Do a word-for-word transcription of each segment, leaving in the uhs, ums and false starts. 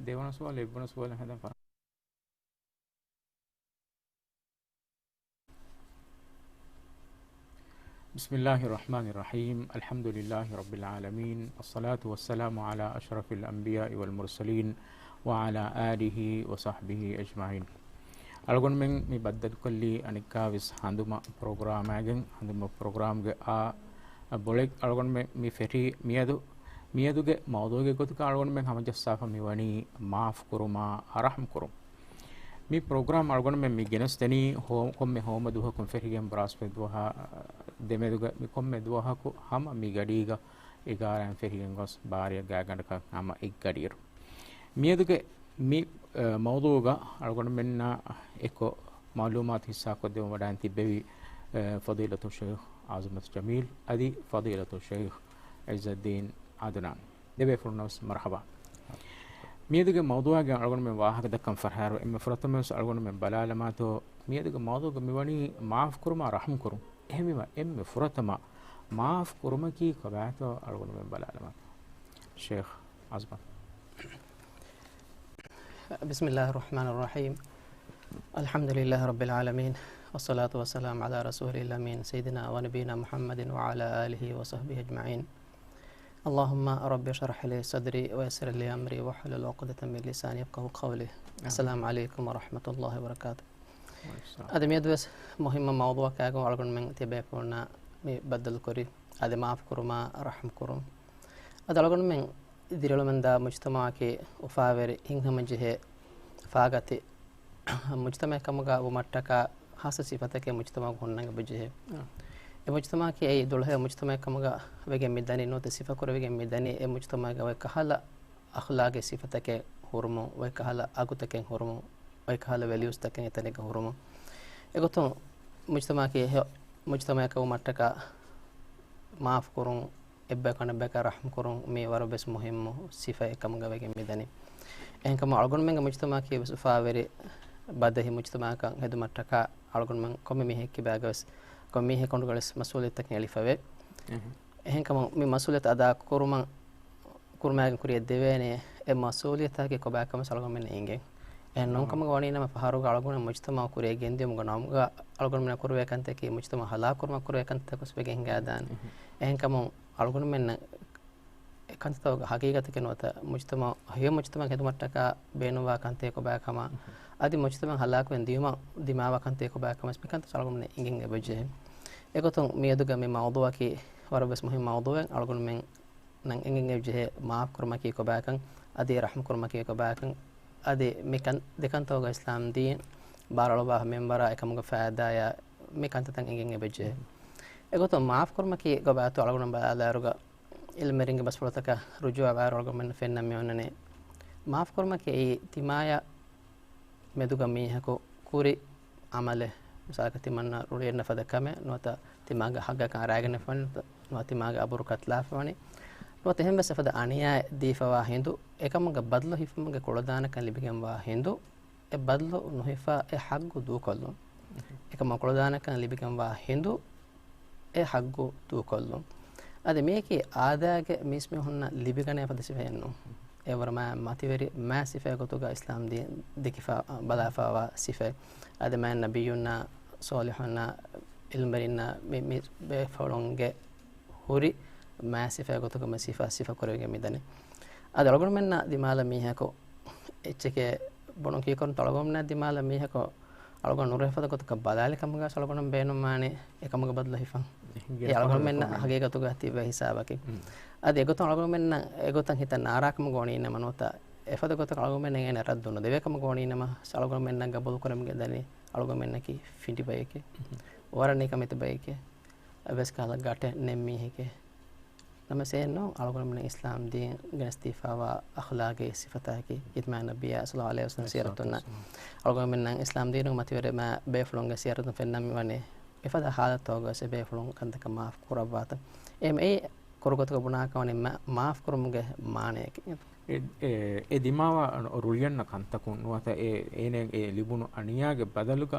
ދެވަނަ ސުވާލު، އެއްވަނަ ސުވާލަށް ހަދަން ފަރާ. بسم الله الرحمن الرحيم. الحمد لله رب العالمين. الصلاة والسلام على أشرف الأنبياء والمرسلين وعلى آله وصحبه أجمعين. އަޅުގަނޑުމެން މި ބައްދަލުކޮށްލީ އަނެއްކާވެސް ހަނދުމަ ޕްރޮގްރާމާގެން، ހަނދުމަ ޕްރޮގްރާމްގެ އާ ބޮލެއް އަޅުގަނޑުމެން މި ފެށީ މިއަދު، މިއަދުގެ މައުޟޫގެ ގޮތުގަ އަޅުގަނޑުމެން ހަމަޖައްސާފަ މިވަނީ މާފް ކުރުމާ ރަޙްމް ކުރުން. މި ޕްރޮގްރާމް އަޅުގަނޑުމެން މި ގެނެސްދެނީ ހޯ-، ކޮންމެ ހޯމަ ދުވަހަކުން ފެށިގެން ބްރާސްފަތި ދުވަހާ ދެމެދުގަ މި ކޮންމެ ދުވަހަކު ހަމަ މި ގަޑީގަ އެގާރައިން ފެށިގެން ގޮސް ބާރައަށް ގާތްގަނޑަކަށް ހަމަ އެއްގަޑިއިރު. މިއަދުގެ މި، އަ، މައުޟޫގަ އަޅުގަނޑުމެންނާ އެކު މަޢުލޫމާތު ހިއްސާކޮށްދެވުމަށް ވަޑައިގެން ތިއްބެވި، އަ، ފަޟީލަތު ޝެއިޚް އަޒުމަތު ޖަމީލް އަދި ފަޟީލަތު ޝެއިޚް ޢިއްޒައްދީން ޢަދުނާން. ދެބޭފުޅުންނަށް ވެސް މަރުޙަބާ. މިއަދުގެ މައުޟޫއާގެ އަޅުގަނޑުމެން ވާހަކަ ދައްކަން ފަށާއިރު، އެންމެ ފުރަތަމަވެސް އަޅުގަނޑުމެން ބަލާލަމާތޯ، މިއަދުގެ މައުޟޫގަ މިވަނީ މާފް ކުރުމާ ރަޙްމް ކުރުން. އެހެންވީމަ، އެންމެ ފުރަތަމަ މާފް ކުރުމަކީ ކޮބާތޯ އަޅުގަނޑުމެން ބަލާލަމާތޯ. ޝެއިޚް އަޒުމަތު. بسم الله الرحمن الرحيم. الحمد لله رب العالمين. والصلاة والسلام على رسوله الأمين سيدنا ونبينا محمد وعلى آله وصحبه أجمعين. اللهم رب اشرح لي صدري ويسر لي أمري واحلل عقدة من لساني يفقهوا قولي. السلام عليكم ورحمة الله وبركاته. އަދި މިއަދުވެސް މުހިއްމު މައުޟޫއަކާގެން އަޅުގަނޑުމެން ތިބޭފުޅުންނާ މި ބައްދަލުކުރި، އަދި މާފް ކުރުމާ ރަޙްމް ކުރުން. އަދި އަޅުގަނޑުމެން ދިރިއުޅެމުންދާ މުޖްތަމަޢަކީ އުފާވެރި ހިތްހަމަޖެހޭ ފާގަތި މުޖްތަމަޢެއް ކަމުގަ ވުމަށްޓަކާ ހާއްސަ ސިފަތަކެއް މުޖްތަމަޢުގަ ހުންނަން އެބަޖެހޭ. އާ. އެ މުޖްތަމަޢަކީ އެއީ ދުޅަހެޔޮ މުޖްތަމަޢެއް ކަމުގަ ވެގެން މިދަނީ ނުވަތަ ސިފަކުރެވިގެން މިދަނީ އެ މުޖްތަމަޢުގަ އޮތް ކަހަލަ އަޚްލާގީ ސިފަތަކެއް ހުރުމުން، އޮތް ކަހަލަ އަގުތަކެއް ހުރުމުން، އޮތް ކަހަލަ ވެލިއުސްތަކެއް އެތަނެއްގަ ހުރުމުން. އެގޮތުން މުޖްތަމަޢަކީ ހެޔޮ މުޖްތަމަޢަކަށް ވުމަށްޓަކާ މާފް ކުރުން، އެއްބަޔަކު އަނެއްބަޔަކަށް ރަޙްމް ކުރުން މީ ވަރަށް ވެސް މުހިއްމު ސިފައެއް ކަމުގަ ވެގެން މިދަނީ. އެހެންކަމުން އަޅުގަނޑުމެންގެ މުޖްތަމަޢަކީ ވެސް އުފާވެރި ބަދަހި މުޖްތަމަޢަކަށް ހެދުމަށްޓަކާ އަޅުގަނޑުމެން ކޮންމެ މީހެއް ކިބާގަވެސް، ކޮންމެ މީހެއް ކޮނޑުގަވެސް މަސްއޫލިއްޔަތުތަކެއް އެޅިފަވޭ. އެހެން. އެހެންކަމުން މި މަސްއޫލިއްޔަތު އަދާކުރުމަށް ކުރުމާގެން ކުރިއަށް ދެވޭނެ އެ މަސްއޫލިއްޔަތާގެ ކޮބާކަމެއް އަޅުގަނޑުމެން އިނގޭ. އެހެން ނޫން ކަމުގަ ވަނީނަމަ ފަހަރުގަ އަޅުގަނޑު މުޖްތަމަޢު ކުރިއަށް ގެންދިޔުމުގެ ނަމުގަ އަޅުގަނޑުމެން ކުރެވޭ ކަންތަކީ މުޖްތަމަޢު ހަލާކުކުރުމަށް ކުރެވޭ ކަންތަކުން ވެގެން ހިނގާދާނެ. އެހެންކަމުން އަޅުގަނޑުމެންނަށް އެ ކަންތައްތަކުގެ ހަގީގަތަކީ ނުވަތަ މުޖްތަމަޢު، ހެޔޮ މުޖްތަމަޢަކަށް ހެދުމަށްޓަކާ ބޭނުންވާ ކަންތައް ކޮބާކަމާ، އަދި މުޖްތަމަޢު ހަލާކުވެގެން ދިޔުމަށް ދިމާވާ ކަންތައް ކޮބާކަމަސް މި ކަންތައް އަޅުގަނޑުމެން އިނގެން އެބަޖެހޭ. އެގޮތުން މިއަދުގެ މި މައުޟޫއަކީ ވަރަށް ވެސް މުހިންމު މައުޟޫއެއް. އަޅުގަނޑުމެންނަށް އެނގެން އެބަޖެހޭ މާފް ކުރުމަކީ ކޮބާކަން، އަދި ރަޙްމް ކުރުމަކީ ކޮބާކަން، އަދި މި ކަން ދެކަންތަކުގަ އިސްލާމް ދީން ބާރުއަޅުއްވާ މެންބަރާ އެކަމުގެ ފައިދާޔާ މި ކަންތައްތައް އެނގެން އެބަޖެހޭ. އެގޮތުން މާފް ކުރުމަކީ ކޮބާތޯ އަޅުގަނޑު ބަލާލާއިރުގަ ޢިލްމެއް ރިނގި ބަސްފުޅުތަކަށް ރުޖޫޢަވާއިރު އަޅުގަނޑުމެންނަށް ފެންނަން މިއޮންނަނީ، މާފް ކުރުމަކީ އެއީ ތިމާޔަށް މެދުގަ މީހަކު ކުރި ޢަމަލެއް، މިސާލަކަށް ތިމަންނަ ރުޅިއަންނަ ފަދަ ކަމެއް ނުވަތަ ތިމާގެ ހައްގަކަށް އަރާގަނެފަވަނީ ނުވަތަ ތިމާގެ އަބުރު ކަތިލާފަވަނީ ނުވަތަ އެހެން ވެސް އެފަދަ އަނިޔާއެއް ދީފަވާ ހިނދު އެކަމުގެ ބަދަލު ހިފުމުގެ ކުޅަދާނަކަން ލިބިގެންވާ ހިނދު އެ ބަދަލު ނުހިފާ އެ ހައްގު ދޫކޮށްލުން. އެކަމަށް ކުޅަދާނަކަން ލިބިގެންވާ ހިނދު އެ ހައްގު ދޫކޮށްލުން. އަދި މިއަކީ އާދައިގެ މީސްމީހުންނަށް ލިބިގަނެފަދަ ސިފައެއް ނޫން. އެވަރު މާ މަތިވެރި މާ ސިފައެއް ގޮތުގަ އިސްލާމް ދީން ދެކިފަ ބަލާފަވާ ސިފައެއް. އަދި މާ ނަބިއްޔުންނާ ޞާލިޙުންނާ ޢިލްމުވެރިންނާ މި، މި ބޭފުޅުންގެ ހުރި މާ ސިފައެއް ގޮތުގަ މި ސިފަ ސިފަ ކުރެވިގެން މިދަނީ. އަދި އަޅުގަނޑުމެންނާ ދިމާލަށް މީހަކު އެއްޗެކޭ ބުނުން ކީކުރުންތޯ އަޅުގަނޑުމެންނާ ދިމާލަށް މީހަކު އަޅުގަނޑު ނުރުހިފަ ގޮތަކަށް ބަލާލި ކަމުގަ އަޅުގަނޑު ބޭނުންވާނެ އެކަމުގެ ބަދަލު ހިފަން. އެ އަޅުގަނޑުމެންނަށް ހަގީގަތުގަ ތިއްބެވި ހިސާބަކީ. އަދި އެގޮތުން އަޅުގަނޑުމެންނަށް އެގޮތަށް ހިތަށް ނާރާ ކަމުގަ ވަނީނަމަ ނުވަތަ އެފަދަ ގޮތަކަށް އަޅުގަނޑުމެންނަށް އޭނަ ރައްދު ނުދެވޭ ކަމުގަ ވަނީނަމަ އަޅުގަނޑުމެންނަށް ގަބޫލު ކުރަމުން ގެންދަނީ އަޅުގަނޑުމެންނަކީ ފިނޑި ބައެކޭ. ވަރަށް ނިކަމެތި ބައެކޭ. އެއްވެސް ކަހަލަ ގަޓެއް ނެތް މީހެކޭ. ނަމަވެސް އެހެންނޫން، އަޅުގަނޑުމެން އިސްލާމް ދީން ގެނެސްދީފައިވާ އަޚްލާގީ ސިފަތަކީ ހިތްމާ ނަބިއްޔާ ޞައްލައްލާހު ޢަލައިހި ވަސައްލަމް ސީރަތުންނާ އަޅުގަނޑުމެންނަށް އިސްލާމް ދީނުގެ މަތިވެރި މާ ބޭފުޅުންގެ ސީރަތުން ފެންނަން މިވަނީ އެފަދަ ޙާލަތުތަކުގަވެސް އެބޭފުޅުން ކަންތަކަށް މާފް ކުރައްވާތަން. އެހެން އެއީ ކުރު ގޮތަކަށް ބުނާކަށް ވަނީ މާ، މާފް ކުރުމުގެ މާނަޔަކީ. އެ، އެ، އެ ދިމާވާ ރުޅިއަންނަ ކަންތަކުން ނުވަތަ އެ، އޭނަ އެ ލިބުނު އަނިޔާގެ ބަދަލުގަ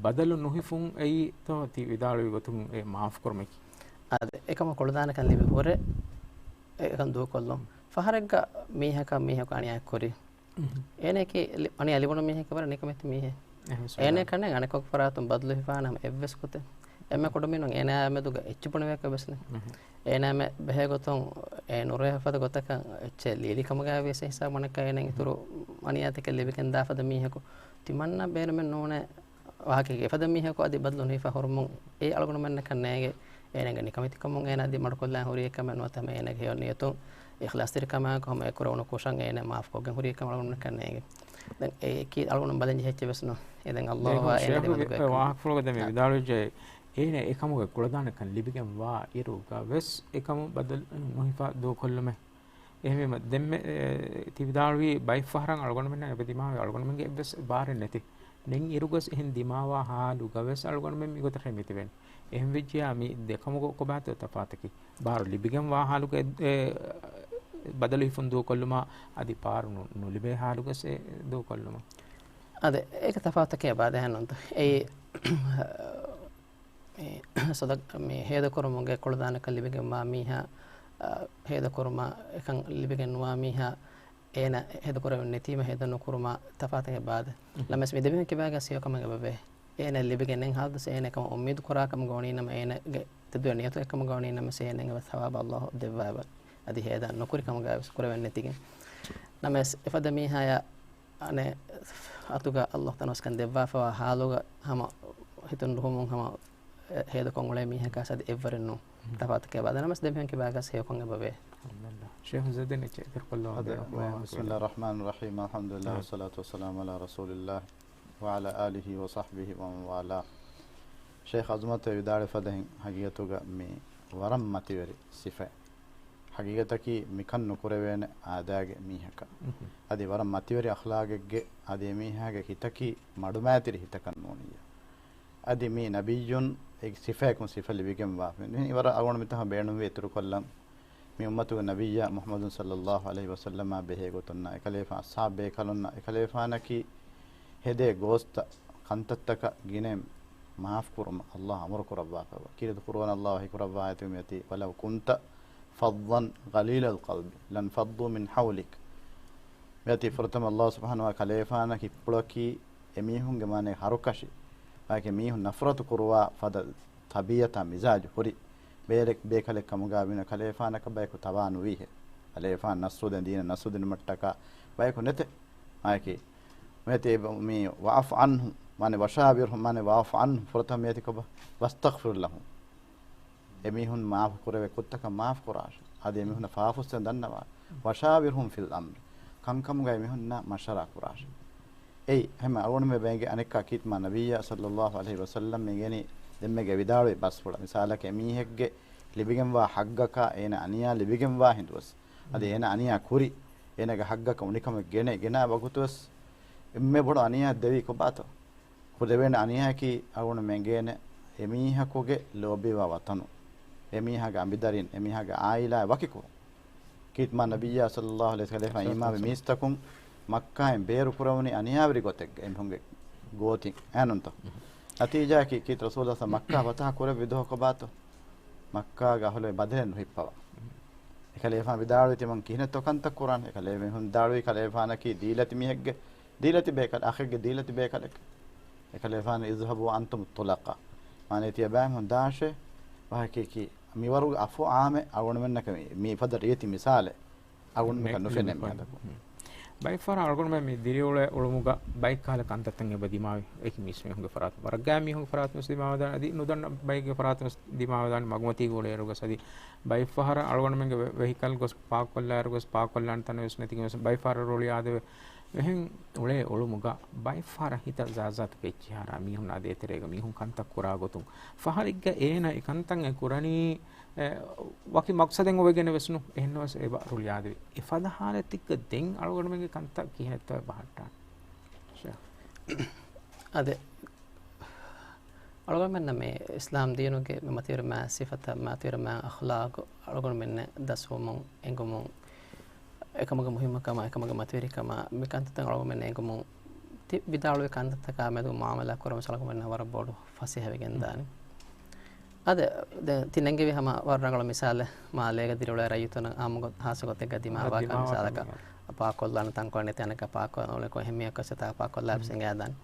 ބަދަލު ނުހިފުން އެއީތޯ ތި ވިދާޅުވި ގޮތުން އެ މާފް ކުރުމަކީ. އާދެ، އެކަމަށް ކުޅަދާނަކަން ލިބި ހުރެ އެކަން ދޫކޮށްލުން. ފަހަރެއްގަ މީހަކަށް މީހަކު އަނިޔާ ކުރި. އޭނައަކީ ލި-، އަނިޔާ ލިބުނު މީހެއް ވަރަށް ނިކަމެތި މީހެއް. އެހެން ސުވާލެއް. އޭނައަކަށް ނެތް އަނެކަކު ފަރާތުން ބަދަލު ހިފާނެ ހަމަ އެއްވެސް ގޮތެއް. އެންމެ ކުޑަމިނުން އޭނައާ މެދުގަ އެއްޗި ބުނެވޭކަށް ވެސް ނެތް. އޭނަ މެ ބެހޭ ގޮތުން އޭ ނުރޭ ފަދަ ގޮތަކަށް އެއްޗެއް ލީލި ކަމުގައި ވިޔަސް އެ ހިސާބު ނެތްކަން އޭނަ އިތުރު އަނިޔާތަކެއް ލިބިގެން ދާ ފަދަ މީހަކު ތިމަންނަ ބޭނުމެއް ނޫނޭ. ވާހަކައެއް އެފަދަ މީހަކު އަދި ބަދަލު ނުހިފާ ހުރުމުން އެ އަޅުގަނޑުމެންނަކަށް ނޭނގެ. އޭނަގެ ނިކަމެތިކަމުން އޭނަ އަދި މަޑުކޮށްލާން ހުރި އެކަމެއް ނުވަތަ ހަމަ އޭނަގެ ހެޔޮ ނިޔަތުން އިޚްލާޞްތެރިކަމާއެކު ހަމަ އެ ކުރެވުނު ކުށަށް އޭނަ މާފްކޮށްގެން ހުރި އެކަމެއް އަޅުގަނޑުމެންނަކަށް ނޭނގެ. ދެން އެކީ އަޅުގަނޑު ބަލަން ޖެހިއްޖެ ވެސް ނޫން. އެ ދެން ﷲ އާ އޭނަގެ މެދުގައި ވާހަކަފުޅުގަ ދެން މި ވިދާޅުވެއްޖެ އޭނަ އެކަމުގެ ކުޅަދާނަކަން ލިބިގެން ވާ އިރުގަ ވެސް އެކަމު ބަދަލު ނުހިފާ ދޫކޮށްލުމެއް. އެހެންވީމަ، ދެންމެ، އެ، ތި ވިދާޅުވީ ބައެއްފަހަރަށް އަޅުގަނޑުމެންނަށް އެބަ ދިމާވޭ އަޅުގަނޑުމެންގެ އެއްވެސް ބާރެއް ނެތި. ދެން އިރުގަސް އެހެން ދިމާވާ ހާލުގަވެސް އަޅުގަނޑުމެން މިގޮތަށް މިތިބެން. އެހެންވެއްޖިޔާ މި ދެކަމުގަ ކޮބާތޯ ތަފާތަކީ؟ ބާރު ލިބިގެންވާ ހާލުގަ، އެ، ބަދަލު ހިފުން ދޫކޮށްލުމާ އަދި ބާރު ނު-، ނުލިބޭ ހާލުގަސް އެ ދޫކޮށްލުމާ. އާދެ، އޭގެ ތަފާތަކީ ބާދެހެއްނުންތަ؟ އެއީ، މި ސަދަ-، މި ހޭދަކުރުމުގެ ކުޅަދާނަކަން ލިބިގެންވާ މީހާ، އަ، ހޭދަކުރުމާ އެކަން ލިބިގެން ނުވާ މީހާ، އޭނަ ހޭދަކުރެވެން ނެތީމަ ހޭދަ ނުކުރުމާ ތަފާތެއް އެބާދެ. ނަމަވެސް މި ދެމީހުން ކިބާގަސް ހެޔޮކަމެއް އެބަވޭ. އޭނަ ލިބިގެން ހާދަސް އޭނަ އެކަމަށް އުއްމީދު ކުރާ ކަމުގަ ވަނީނަމަ އޭނަގެ ތެދުވެ ނިޔަތު އެކަމުގަ ވަނީނަމަ އޭނަ އެބަ ސަވާބަށް ﷲ ދެއްވާ އެބަ. އަދި ހޭދަ ނުކުރި ކަމުގަ ވެސް ކުރެވެން ނެތިގެން. ނަމަވެސް އެފަދަ މީހާޔާ އަނެއް އަތުގަ ﷲ ތަނަވަސްކަން ދެއްވާފަވާ ހާލުގަ ހަމަ ހިތުން ރުހުމުން ހަމަ ހޭދަކޮށް އުޅޭ މީހަކާ ސަދި އެއްވަރެއް ނޫން. ތަފާތަކޭ ބާދަ ނަމަސް ދެމީހުން ކިބާގަސް ހެޔޮކޮން އެބަވޭ. އަލްޙަމްދުލިއްލާހް. ޝޭޚް ޒަދެން އެއްޗެއް އިތުރުކޮށްލަވާ. ބިސްމިއްލާހި ރަޙްމާނި ރަޙީމް. އަލްޙަމްދުލިއްލާހް ވައްޞަލާތު ވައްސަލާމު ޢަލާ ރަސޫލިއްލާހް ވަޢަލާ އާލިހި ވަޞަޙްބިހި ވަމަން ވާލާ. ޝޭޚް ޢަޒުމަތު ވިދާޅުވި ފަދައިން ހަގީގަތުގަ މީ ވަރަށް މަތިވެރި ސިފައެއް. ހަގީގަތަކީ މިކަން ނުކުރެވޭނެ އާދައިގެ މީހަކަށް. އަދި ވަރަށް މަތިވެރި އަޚްލާގެއްގެ އަދި އެމީހާގެ ހިތަކީ މަޑުމައިތިރި ހިތަކަށް ނޫނިއްޔާ. އަދި މީ ނަބިއްޔުން އެ ސިފައަކުން ސިފަ ލިބިގެންވާ. މި ވަރަށް އަޅުގަނޑު މިތަނަށް ބޭނުންވީ އިތުރުކޮށްލަން. މި އުއްމަތުގެ ނަބިއްޔާ މުޙައްމަދު ޞައްލައްލާހު ޢަލައިހި ވަސައްލަމާ ބެހޭ ގޮތުންނާ އެކަލޭފާން އަޞްޙާބު ބޭކަލުންނާ އެކަލޭފާނަކީ ހެދޭ ގޯސްތައް ކަންތައްތަކަށް ގިނައިން މާފުކުރުމަށް ﷲ އަމުރު ކުރައްވާފައިވާ. ކީރިތި ޤުރުއާން ﷲ ވަޙީ ކުރައްވާ އާޔަތެއް މިއޮތީ، "وَلَوْ كُنْتَ فَظًّا غَلِيظَ الْقَلْبِ لَانْفَضُّوا مِنْ حَوْلِكَ." މިއޮތީ ފުރަތަމަ ﷲ ސުބްޙާނަހޫ ވަތަޢާލާ ކަލޭފާނަކީ ކިތްޕުޅަކީ އެމީހުންގެ މާނައީ ހަރުކަށި. ވާކި މީހުން ނަފްރަތު ކުރުވާ ފަދަ ޠަބީޢަތާ މިޒާޖު ހުރި ބޭރެއް ބޭކަލެއް ކަމުގަ ވިނަ ކަލޭފާނަކަށް ބަޔަކު ތަވާ ނުވީހެއް. ކަލޭފާން ނަސްރު ދޭން، ދީނަށް ނަސްރު ދިނުމަށްޓަކާ ބަޔަކު ނެތެ. އާއެކީ މިއޮތީ މި "وَاعْفُ عَنْهُمْ" މާނަ "وَشَاوِرْهُمْ" މާނަ "وَاعْفُ عَنْهُمْ" ފުރަތަމަ މިއޮތީ ކޮބާ؟ "وَاسْتَغْفِرْ لَهُمْ." އެމީހުން މާފު ކުރެވޭ ކުށްތަކަށް މާފު ކުރާށޭ. އަދި އެމީހުންނަށް ފާފަ އުފައްސަން ދަންނަވާށޭ. "وَشَاوِرْهُمْ فِي الْأَمْرِ" ކަންކަމުގައި އެމީހުންނާ މަޝްވަރާ ކުރާށޭ. އެއީ ހަމަ އަޅުގަނޑުމެން ބޭނގެ އަނެއްކާ ކީރިތި މާ ނަބިއްޔާ ޞައްލައްލާހު ޢަލައިހި ވަސައްލަމް މި އިނގޭނީ ދެންމެގެ ވިދާޅުވި ބަސްފުޅަށް. މިސާލަކަށް އެމީހެއްގެ ލިބިގެންވާ ޙައްޤަކާ އޭނަ އަނިޔާ ލިބިގެންވާ ހިނދުވެސް، އަދި އޭނަ އަނިޔާ ކުރި، އޭނަގެ ޙައްޤަކަށް އުނިކަމެއް ގެނެ، ގެނާ ވަގުތުވެސް އެންމެ ބޮޑު އަނިޔާ ދެވީ ކޮބާތޯ؟ ކުރެވޭނެ އަނިޔާއަކީ އަޅުގަނޑު މެނގޭނެ އެމީހަކުގެ ލޯބިވާ ވަޠަނު، އެމީހާގެ އަނބިދަރިން، އެމީހާގެ ޢާއިލާ ވަކިކުރުން. ކީރިތި މާ ނަބިއްޔާ ޞައްލައްލާހު ޢަލައިހި ވަސައްލަމް އީމާންވި މީސްތަކުން މައްކާއިން ބޭރު ކުރެވުނީ އަނިޔާވެރި ގޮތެއްގަ އެމީހުންގެ ގޯތިން އެހެންނުންތޯ؟ ނަތީޖާއަކީ ކީރިތި ރަސޫލާ މައްކާ ފަތަޙަ ކުރެއްވި ދުވަހު ކޮބާތޯ؟ މައްކާގެ އަހުލު ބަދަލެއް ނުހިއްޕަވާ. އެކަލޭފާނު ވިދާޅުވީ ތިމަން ކިހިނެއްތޯ ކަންތައް ކުރާނީ؟ އެކަލޭ މީހުން ވިދާޅުވީ ކަލޭފާނަކީ ދީލަތި މީހެއްގެ ދީލަތި ބޭކަލެއް، އަޚެއްގެ ދީލަތި ބޭކަލެއް. އެކަލޭފާނު "اذْهَبُوا أَنْتُمُ الطُّلَقَاءُ" މާނައީ ތިޔަބައިމީހުން ދާށޭ. ވާހަކައަކީ މިވަރުގެ އަފު ޢާމެއް އަޅުގަނޑުމެންނަކަށް މީ، މީ ފަދަ ރީތި މިސާލެއް އަޅުގަނޑުމެންނަކަށް ނުފެނޭ މިހާތަކުން. ބައެއްފަހަރަށް އަޅުގަނޑުމެން މި ދިރިއުޅޭ އުޅުމުގަ ބައެއް ކަހަލަ ކަންތައްތައް އެބަ ދިމާވި. އެކި މީސްމީހުންގެ ފަރާތުން، ވަރަށް ގާތް މީހުންގެ ފަރާތުން ވެސް ދިމާވެދާނެ، އަދި ނުދަންނަ ބައެއްގެ ފަރާތުން ވެސް ދިމާވެދާނެ. މަގުމަތީގަ އުޅޭއިރުގަސް އަދި ބައެއްފަހަރަށް އަޅުގަނޑުމެންގެ ވެ-، ވެހިކަލް ގޮސް ޕާކްކޮށްލާއިރުގަސް ޕާކްކޮށްލާނެ ތަނެއް ވެސް ނެތިގެން ވެސް ބައެއްފަހަރަށް ރުޅިއާދެވޭ. އެހެން އުޅޭ އުޅުމުގަ ބައެއްފަހަރަށް ހިތަށް ޒާތްޒާތުގެ އެއްޗިހި އަރާ މީހުންނާ ދޭތެރޭގަ މީހުން ކަންތައް ކުރާ ގޮތުން. ފަހަރެއްގަ އޭނަ އެ ކަންތައް އެ ކުރަނީ، އެ، ވަކި މަޤްޞަދެއް އޮވެގެނެއް ވެސް ނޫން. އެހެންނަމަވެސް އެބަ ރުޅިއާދެވި. އެފަދަ ހާލަތެއްގަ ދެން އަޅުގަނޑުމެންގެ ކަންތައް ކިހިނެއްތޯ އެބަ ހައްޓާނީ؟ ޝޭޚް. އާދެ، އަޅުގަނޑުމެންނަށް މި އިސްލާމް ދީނުގެ މި މަތިވެރި މާތް ސިފަތައް، މަތިވެރި މާތް އަޚްލާޤު އަޅުގަނޑުމެންނަށް ދަސްވުމުން އެނގުމުން، އެކަމުގެ މުހިއްމުކަމާ، އެކަމުގެ މަތިވެރިކަމާ، މި ކަންތައްތައް އަޅުގަނޑުމެންނަށް އެނގުމުން، ތި ވިދާޅުވި ކަންތައްތަކާ މެދު މުޢާމަލާ ކުރުމަށް އަޅުގަނޑުމެންނަށް ވަރަށް ބޮޑު ފަސޭހަވެގެން ދާނެ. އާދެ، ދެން ތި ނެންގެވި ހަމަ ވަރަށް ރަނގަޅު މިސާލެއް، މާލޭގަ ދިރިއުޅޭ ރައްޔިތުންނަށް އާއްމު ގޮތް، ޚާއްޞަ ގޮތެއްގަ ދިމާވާ ކަން މިސާލަކަށް. ޕާކޮށްލާނެ ތަންކޮޅެއް ނެތި އަނެއްކާ ޕާކޮށްލާނެ އެހެން މީހަކަށް ސަތާ ޕާކޮށްލާ ވެސް އެނގާދާނެ.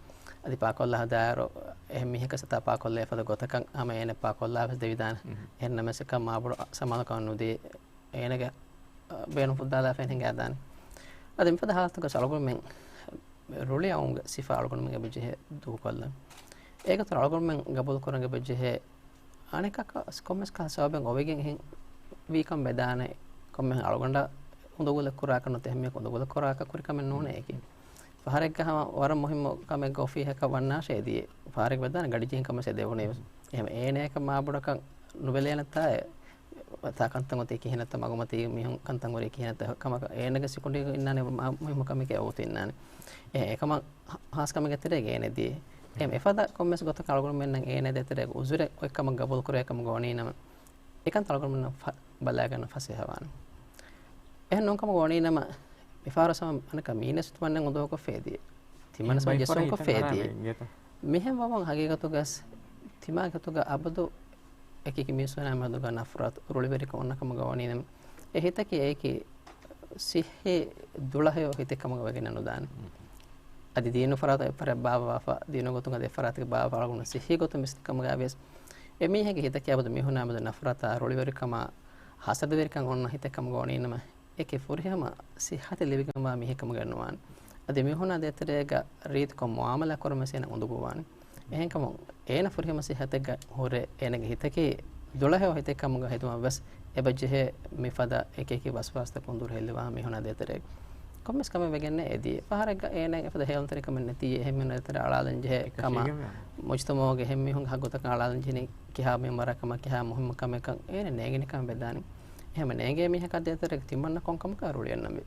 އަދި ޕާކޮށްލާ ހަދާއިރު އެހެން މީހަކަށް ސަތާ ޕާކޮށްލާ އެފަދަ ގޮތަކަށް ހަމަ އޭނަ ޕާކޮށްލާ ވެސް ދެވިދާނެ. އެހެންނަމަވެސް އެކަން މާބޮޑު ސަމާލުކަމެއް ނުދީ އޭނަގެ ބޭނުން ފުއްދާލާފައި ހިނގާދާނެ. އަދި މިފަދަ ހާލަތުގަ އަޅުގަނޑުމެން ރުޅި އައުމުގެ ސިފަ އަޅުގަނޑުމެން އެބަޖެހޭ ދޫކޮށްލަން. އޭގެ ތުރު އަޅުގަނޑުމެން ގަބޫލު ކުރަން އެބަޖެހޭ އަނެކަކަށް ކޮންމެސް ކަހަލަ ސަބަބެއް އޮވެގެން އެހެން ވީކަން ވެދާނެ. ކޮންމެހެން އަޅުގަނޑަށް އުނދަގުލެއް ކުރާކަށް ނުވަތަ އެހެން މީހަކު އުނދަގުލެއް ކުރާކަށް ކުރި ކަމެއް ނޫނޭ އެކީ. ފަހަރެއްގަ ހަމަ ވަރަށް މުހިއްމު ކަމެއްގަ އޮފީހަކަށް ވަންނާށޭ ދިޔަ. ފަހަރެއް ވެދާނެ ގަޑިޖެހިން ކަމަށް އެ ދެވުނީ ވެސް. އެހެން އޭނަޔަކަށް މާބޮޑަކަށް ނުބެލޭނެތާ އެ ތާ ކަންތައް އޮތީ ކިހިނެއްތަ، މަގުމަތީ މީހުން ކަންތައް ހުރީ ކިހިނެއްތަ ކަމަކަށް އޭނަގެ ސިކުނޑީގަ އިންނާނެ މާ މުހިއްމު ކަމެކޭ އޮވޮތު އިންނާނެ. އެ އެކަމަށް ހާ-، ހާސް ކަމެއްގެ ތެރޭގަ އޭނަ ދިޔަ. އެހެން އެފަދަ ކޮންމެސް ގޮތަކަށް އަޅުގަނޑުމެންނަށް އޭނަ ދޭތެރޭގަ އުޒުރެއް އޮތްކަމަށް ގަބޫލު ކުރޭ ކަމަށް ގޮވަނީނަމަ، އެކަންތައް އަޅުގަނޑުމެންނަށް ފަ-، ބަލާގަންނަ ފަސޭހަވާނެ. އެހެން ނޫންކަމަށް ގޮވަނީނަމަ، މިފަހަރު ސަމަ އަނެކަ މީނަސް ތުވަންނެން އުނދަގޫކޮށް ފޭދިޔަ. ތިމަންނަސް މަ ޖެއްސުންކޮށް ފޭދިޔަ. މިހެން ވަމުން ހަގީގަތުގަސް ތިމާގެ ގޮތުގަ އަބަދު އެކި މީސްވަނާ މެދުގަ ނަފްރަތު ރުޅިވެރިކަން އޮންނަ ކަމަށް ގޮވަނީނަމަ، އެ ހިތަކީ އެއީކީ ސިއްހީ ދުޅަހެޔޮ ހިތެއް ކަމަށް ވެގެން ނުދާނެ. އަދި ދީނު ފަރާތު އެއްފަރެއް ބާއްވާފަ، ދީނު ގޮތުން އަދި އެއްފަރާތަކަށް ބާއްވާފަ އަޅުގަނޑު ސިއްހީ ގޮތުން މިސްކިތް ކަމުގައި ވިޔަސް، އެ މީހެއްގެ ހިތަކީ އަބަދު މީހުނާ މެދު ނަފްރަތާ، ރުޅިވެރިކަމާ، ހަސަދަވެރިކަން އޮންނަ ހިތެއް ކަމަށް ގޮވަނީނަމަ، އެކި ފުރިހަމަ ސިއްހަތެއް ލިބިގެންވާ މީހެއް ކަމުގައެއް ނުވާނެ. އަދި މީހުނާ ދޭތެރޭގަ ރީތިކޮށް މުއާމަލާ ކުރުމަށް ވެސް އޭނަ އުނދަގޫވާނެ. އެހެންކަމުން އޭނަ ފުރިހަމަ ސިއްހަތެއްގަ ހުރެ އޭނަގެ ހިތަކީ ދުޅަހެޔޮ ހިތެއް ކަމުގަ ހެދުމަށް ވެސް އެބަ ޖެހޭ މިފަދަ އެކިއެކި ވަސްވާސްތަކުން ދުރުހެލިވާ މީހުނާ ދޭތެރޭ ކޮންމެސް ކަމެއް ވެގެންނޭ އެދިޔަ. ފަހަރެއްގަ އޭނަ އެފަދަ ހޭލުންތެރިކަމެއް ނެތި އެހެން މީހުނާ ދޭތެރޭ އަޅާލަން ޖެހޭ ކަމާ، މުޖްތަމަޢުގެ އެހެން މީހުންގެ ހައްގުތަކަށް އަޅާލަން ޖެހެނީ ކިހާ މިންވަރަކަށް ކަމާ، ކިހާ މުހިއްމު ކަމެއްކަން އޭނަ ނޭނގެނިކަން ވެދާނެ. އެހެން ނޭނގޭ މީހަކާ ދޭތެރޭގަ ތިމަންނަ ކޮން ކަމަކާ ރުޅިއަންނަންވީ؟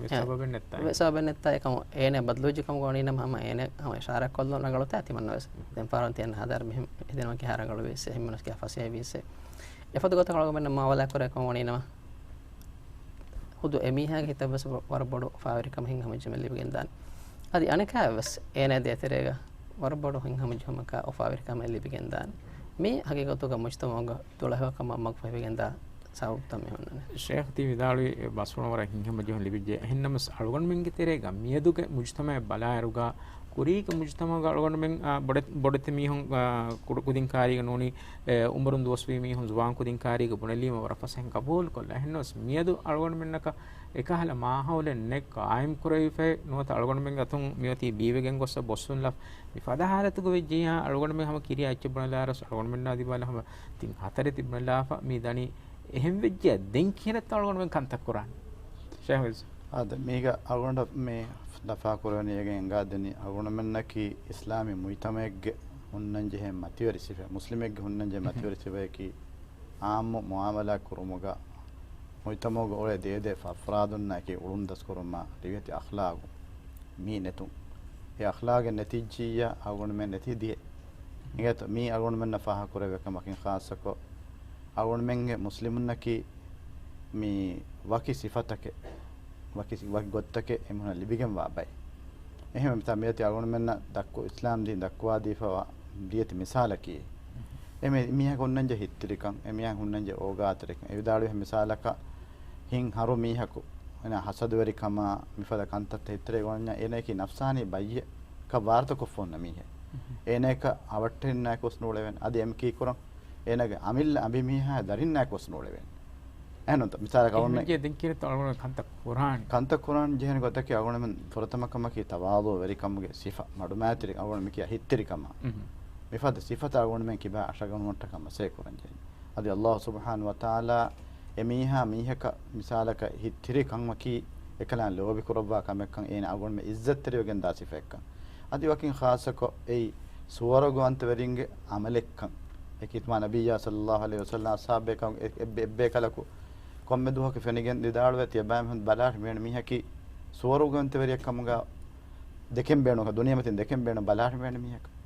އެ ސަބަބެއް ނެއްތާ. އެ ސަބަބެއް ނެއްތާ އެކަމު އޭނަ ބަދަލުވެއްޖެ ކަމުގަ ވަނީނަމަ ހަމަ އޭނަ ހަމަ އިޝާރާތް ކޮށްލުން ރަނގަޅުތާ ތިމަންނަ ވެސް. ދެން ފަހަރުން ތިޔަން ހަދާރަ މިހެން ހެދެން ކިހާ ރަނގަޅުވީސް، އެހެން މިނުސް ކިހާ ފަސޭހަވީސް. އެފަދަ ގޮތަކަށް އަޅުގަނޑުމެންނަށް މުއާމަލާ ކުރޭ ކަމަށް ވަނީނަމަ، ހުދު އެމީހާގެ ހިތަށް ވެސް ވަރަށް ބޮޑު އުފާވެރިކަމެއް ހިތްހަމަޖެހުމެއް ލިބިގެންދާނެ. އަދި އަނެކާ ވެސް އޭނަ ދޭތެރޭގަ ވަރަށް ބޮޑު ހިތްހަމަޖެހުމަކާ އުފާވެރިކަމެއް ލިބިގެންދާނެ. މީ ހަގީގަތުގަ މުޖްތަމަޢުގަ ދުޅަހެޔޮކަމަށް މަގުފަހިވެގެންދާ ސަބަބުތައް މި ހުންނަނީ. ޝޭޚް ތި ވިދާޅުވި ބަސްފުޅުން ވަރަށް ހިތްހަމަޖެހުން ލިބިއްޖެ. އެހެންނަމަވެސް އަޅުގަނޑުމެންގެ ތެރޭގަ މިއަދުގެ މުޖްތަމަޢަށް ބަލާއިރުގަ ކުރީގެ މުޖްތަމަޢުގަ އަޅުގަނޑުމެން، އާ، ބޮޑެތި، ބޮޑެތި މީހުން، އާ، ކުޑަ ކުދިން ކާރީގަ ނޫނީ، އެ، އުމުރުން ދުވަސްވީ މީހުން ޒުވާން ކުދިން ކާރީގަ ބުނެލީމަ ވަރަށް ފަސޭހައިން ގަބޫލުކޮށްލާ. އެހެންނަމަވެސް މިއަދު އަޅުގަނޑުމެންނަކަށް އެކަހަލަ މާހައުލެއް ނެތް ގާއިމް ކުރެވިފައި ނުވަތަ އަޅުގަނޑުމެން އަތުން މިއޮތީ ބީވެގެން ގޮއްސަ ބޮއްސުން ލަފް މި ފަދަ ހާލަތުގަ ވެއްޖިއްޔާ އަޅުގަނޑުމެން ހަމަ ކިރިޔާ އެއްޗެއް ބުނެލާރަސް އަޅުގަނޑުމެންނާ ދިމާލަށް ހަމަ ތިން ހަތަރެއް ތި ބުނެލާފަ މި ދަނީ އެހެން ވެއްޖެ ދެން ކިހިނެއްތަ އަޅުގަނޑުމެން ކަންތައް ކުރާނީ؟ ޝޭޚް އާދެ، މީގަ އަޅުގަނޑަށް މި ލަފާ ކުރެވެނީ އޭގެ އެނގާދެނީ އަޅުގަނޑުމެންނަކީ އިސްލާމީ މުޖްތަމަޢެއްގެ ހުންނަންޖެހޭ މަތިވެރި ސިފަ، މުސްލިމެއްގެ ހުންނަންޖެހޭ މަތިވެރި ސިފަޔަކީ އާއްމު މުއާމަލާތް ކުރުމުގަ މުޖްތަމަޢުގަ އުޅޭ ދޭދޭ އަފްރާދުންނާއެކީ އުޅުންދަސްކުރުމާ ރިވެތި އަޚްލާގު މީ ނެތުން. އެ އަޚްލާގެއް ނެތިއްޖިއްޔާ އަޅުގަނޑުމެން ނެތި ދިޔަ. އިނގޭތޯ މީ އަޅުގަނޑުމެންނަށް ފާހަގަކުރެވޭ ކަމަކީ ޚާއްޞަކޮށް އަޅުގަނޑުމެންގެ މުސްލިމުންނަކީ މި ވަކި ސިފަތަކެއް، ވަކި، ވަކި ގޮތްތަކެއް އެމީހުންނަށް ލިބިގެންވާ ބައެއް. އެހެންވެ މިތާ މިއޮތީ އަޅުގަނޑުމެންނަށް ދައްކު، އިސްލާމް ދީން ދައްކުވާދީފަވާ ރިވެތި މިސާލަކީ. އެ މީ، މީހަކު ހުންނަންޖެހޭ ހިތްތިރިކަން، އެ މީހަކު ހުންނަންޖެހޭ އޯގާތެރިކަން. އެ ވިދާޅުވި މިސާލަކަށް ހިތް ހަރު މީހަކު، އޭނާ ހަސަދަވެރިކަމާ މިފަދަ ކަންތައްތައް ހިތްތިރި ގޮންޏާ އޭނައަކީ ނަފްސާނީ ބައްޔެއްކަށް ވާރުތަކޮށްފަ ހުންނަ މީހެއް. އޭނައަކަށް އަވަށްޓެރިންނާއެކު ވެސް ނޫޅެވެން. އަދި އެމަކީ ކުރަން އޭނާގެ އަމިއްލަ އަނބިމީހާ ދަރިންނާއެކު ވެސް ނޫޅެވެން. އެހެންނުތަ؟ މިސާލަކަށް އެހެން އޮންނަ ވެއްޖެ ދެން ކިހިނެއްތަ އަޅުގަނޑު ކަންތައް ކުރާނީ؟ ކަންތައް ކުރާން ޖެހޭނެ ގޮތަކީ އަޅުގަނޑުމެން ފުރަތަމަ ކަމަކީ ތަވާޟުޢުވެރިކަމުގެ ސިފަ، މަޑުމައިތިރި އަޅުގަނޑު މިކިޔާ ހިތްތިރިކަމާ. މިފަދަ ސިފަތައް އަޅުގަނޑުމެން ކިބާ އަށަގަނުމަށްޓަކާ މަސައްކަތް ކުރަން ޖެހޭނެ. އަދި ﷲ ސުބްޙާނަހޫ ވަތަޢާލާ އެމީހާ މީހަކަށް މިސާލަކަށް ހިތްތިރި ކަން ވަކީ އެކަލާނގެ ލޯބި ކުރައްވާ ކަމެއްކަން އޭނަ އަޅުގަނޑުމެން އިއްޒަތްތެރިވެގެން ދާ ސިފައެއްކަން. އަދި ވަކިން ޚާއްޞަކޮށް އެއީ ސުވަރުގަވަންތަވެރިންގެ ޢަމަލެއްކަން. އެކީ ތިމާ ނަބިއްޔާ ޞައްލައްލާހު ޢަލައިހި ވަސައްލަމް އަޞްޙާބުބޭކަލުން އެ-، އެއްބެ-، އެއްބޭކަލަކު ކޮންމެ ދުވަހަކު ފެނިގެން ވިދާޅުވޭ، ތިޔަބައިމީހުން ބަލާށި މިވެނި މީހަކީ ސުވަރުގަވަންތަވެރިއެއް ކަމުގަ ދެކެން ބޭނުން، ދުނިޔެމަތިން ދެކެން ބޭނުން ބަލާށި މިވެނި މީހަކަށް.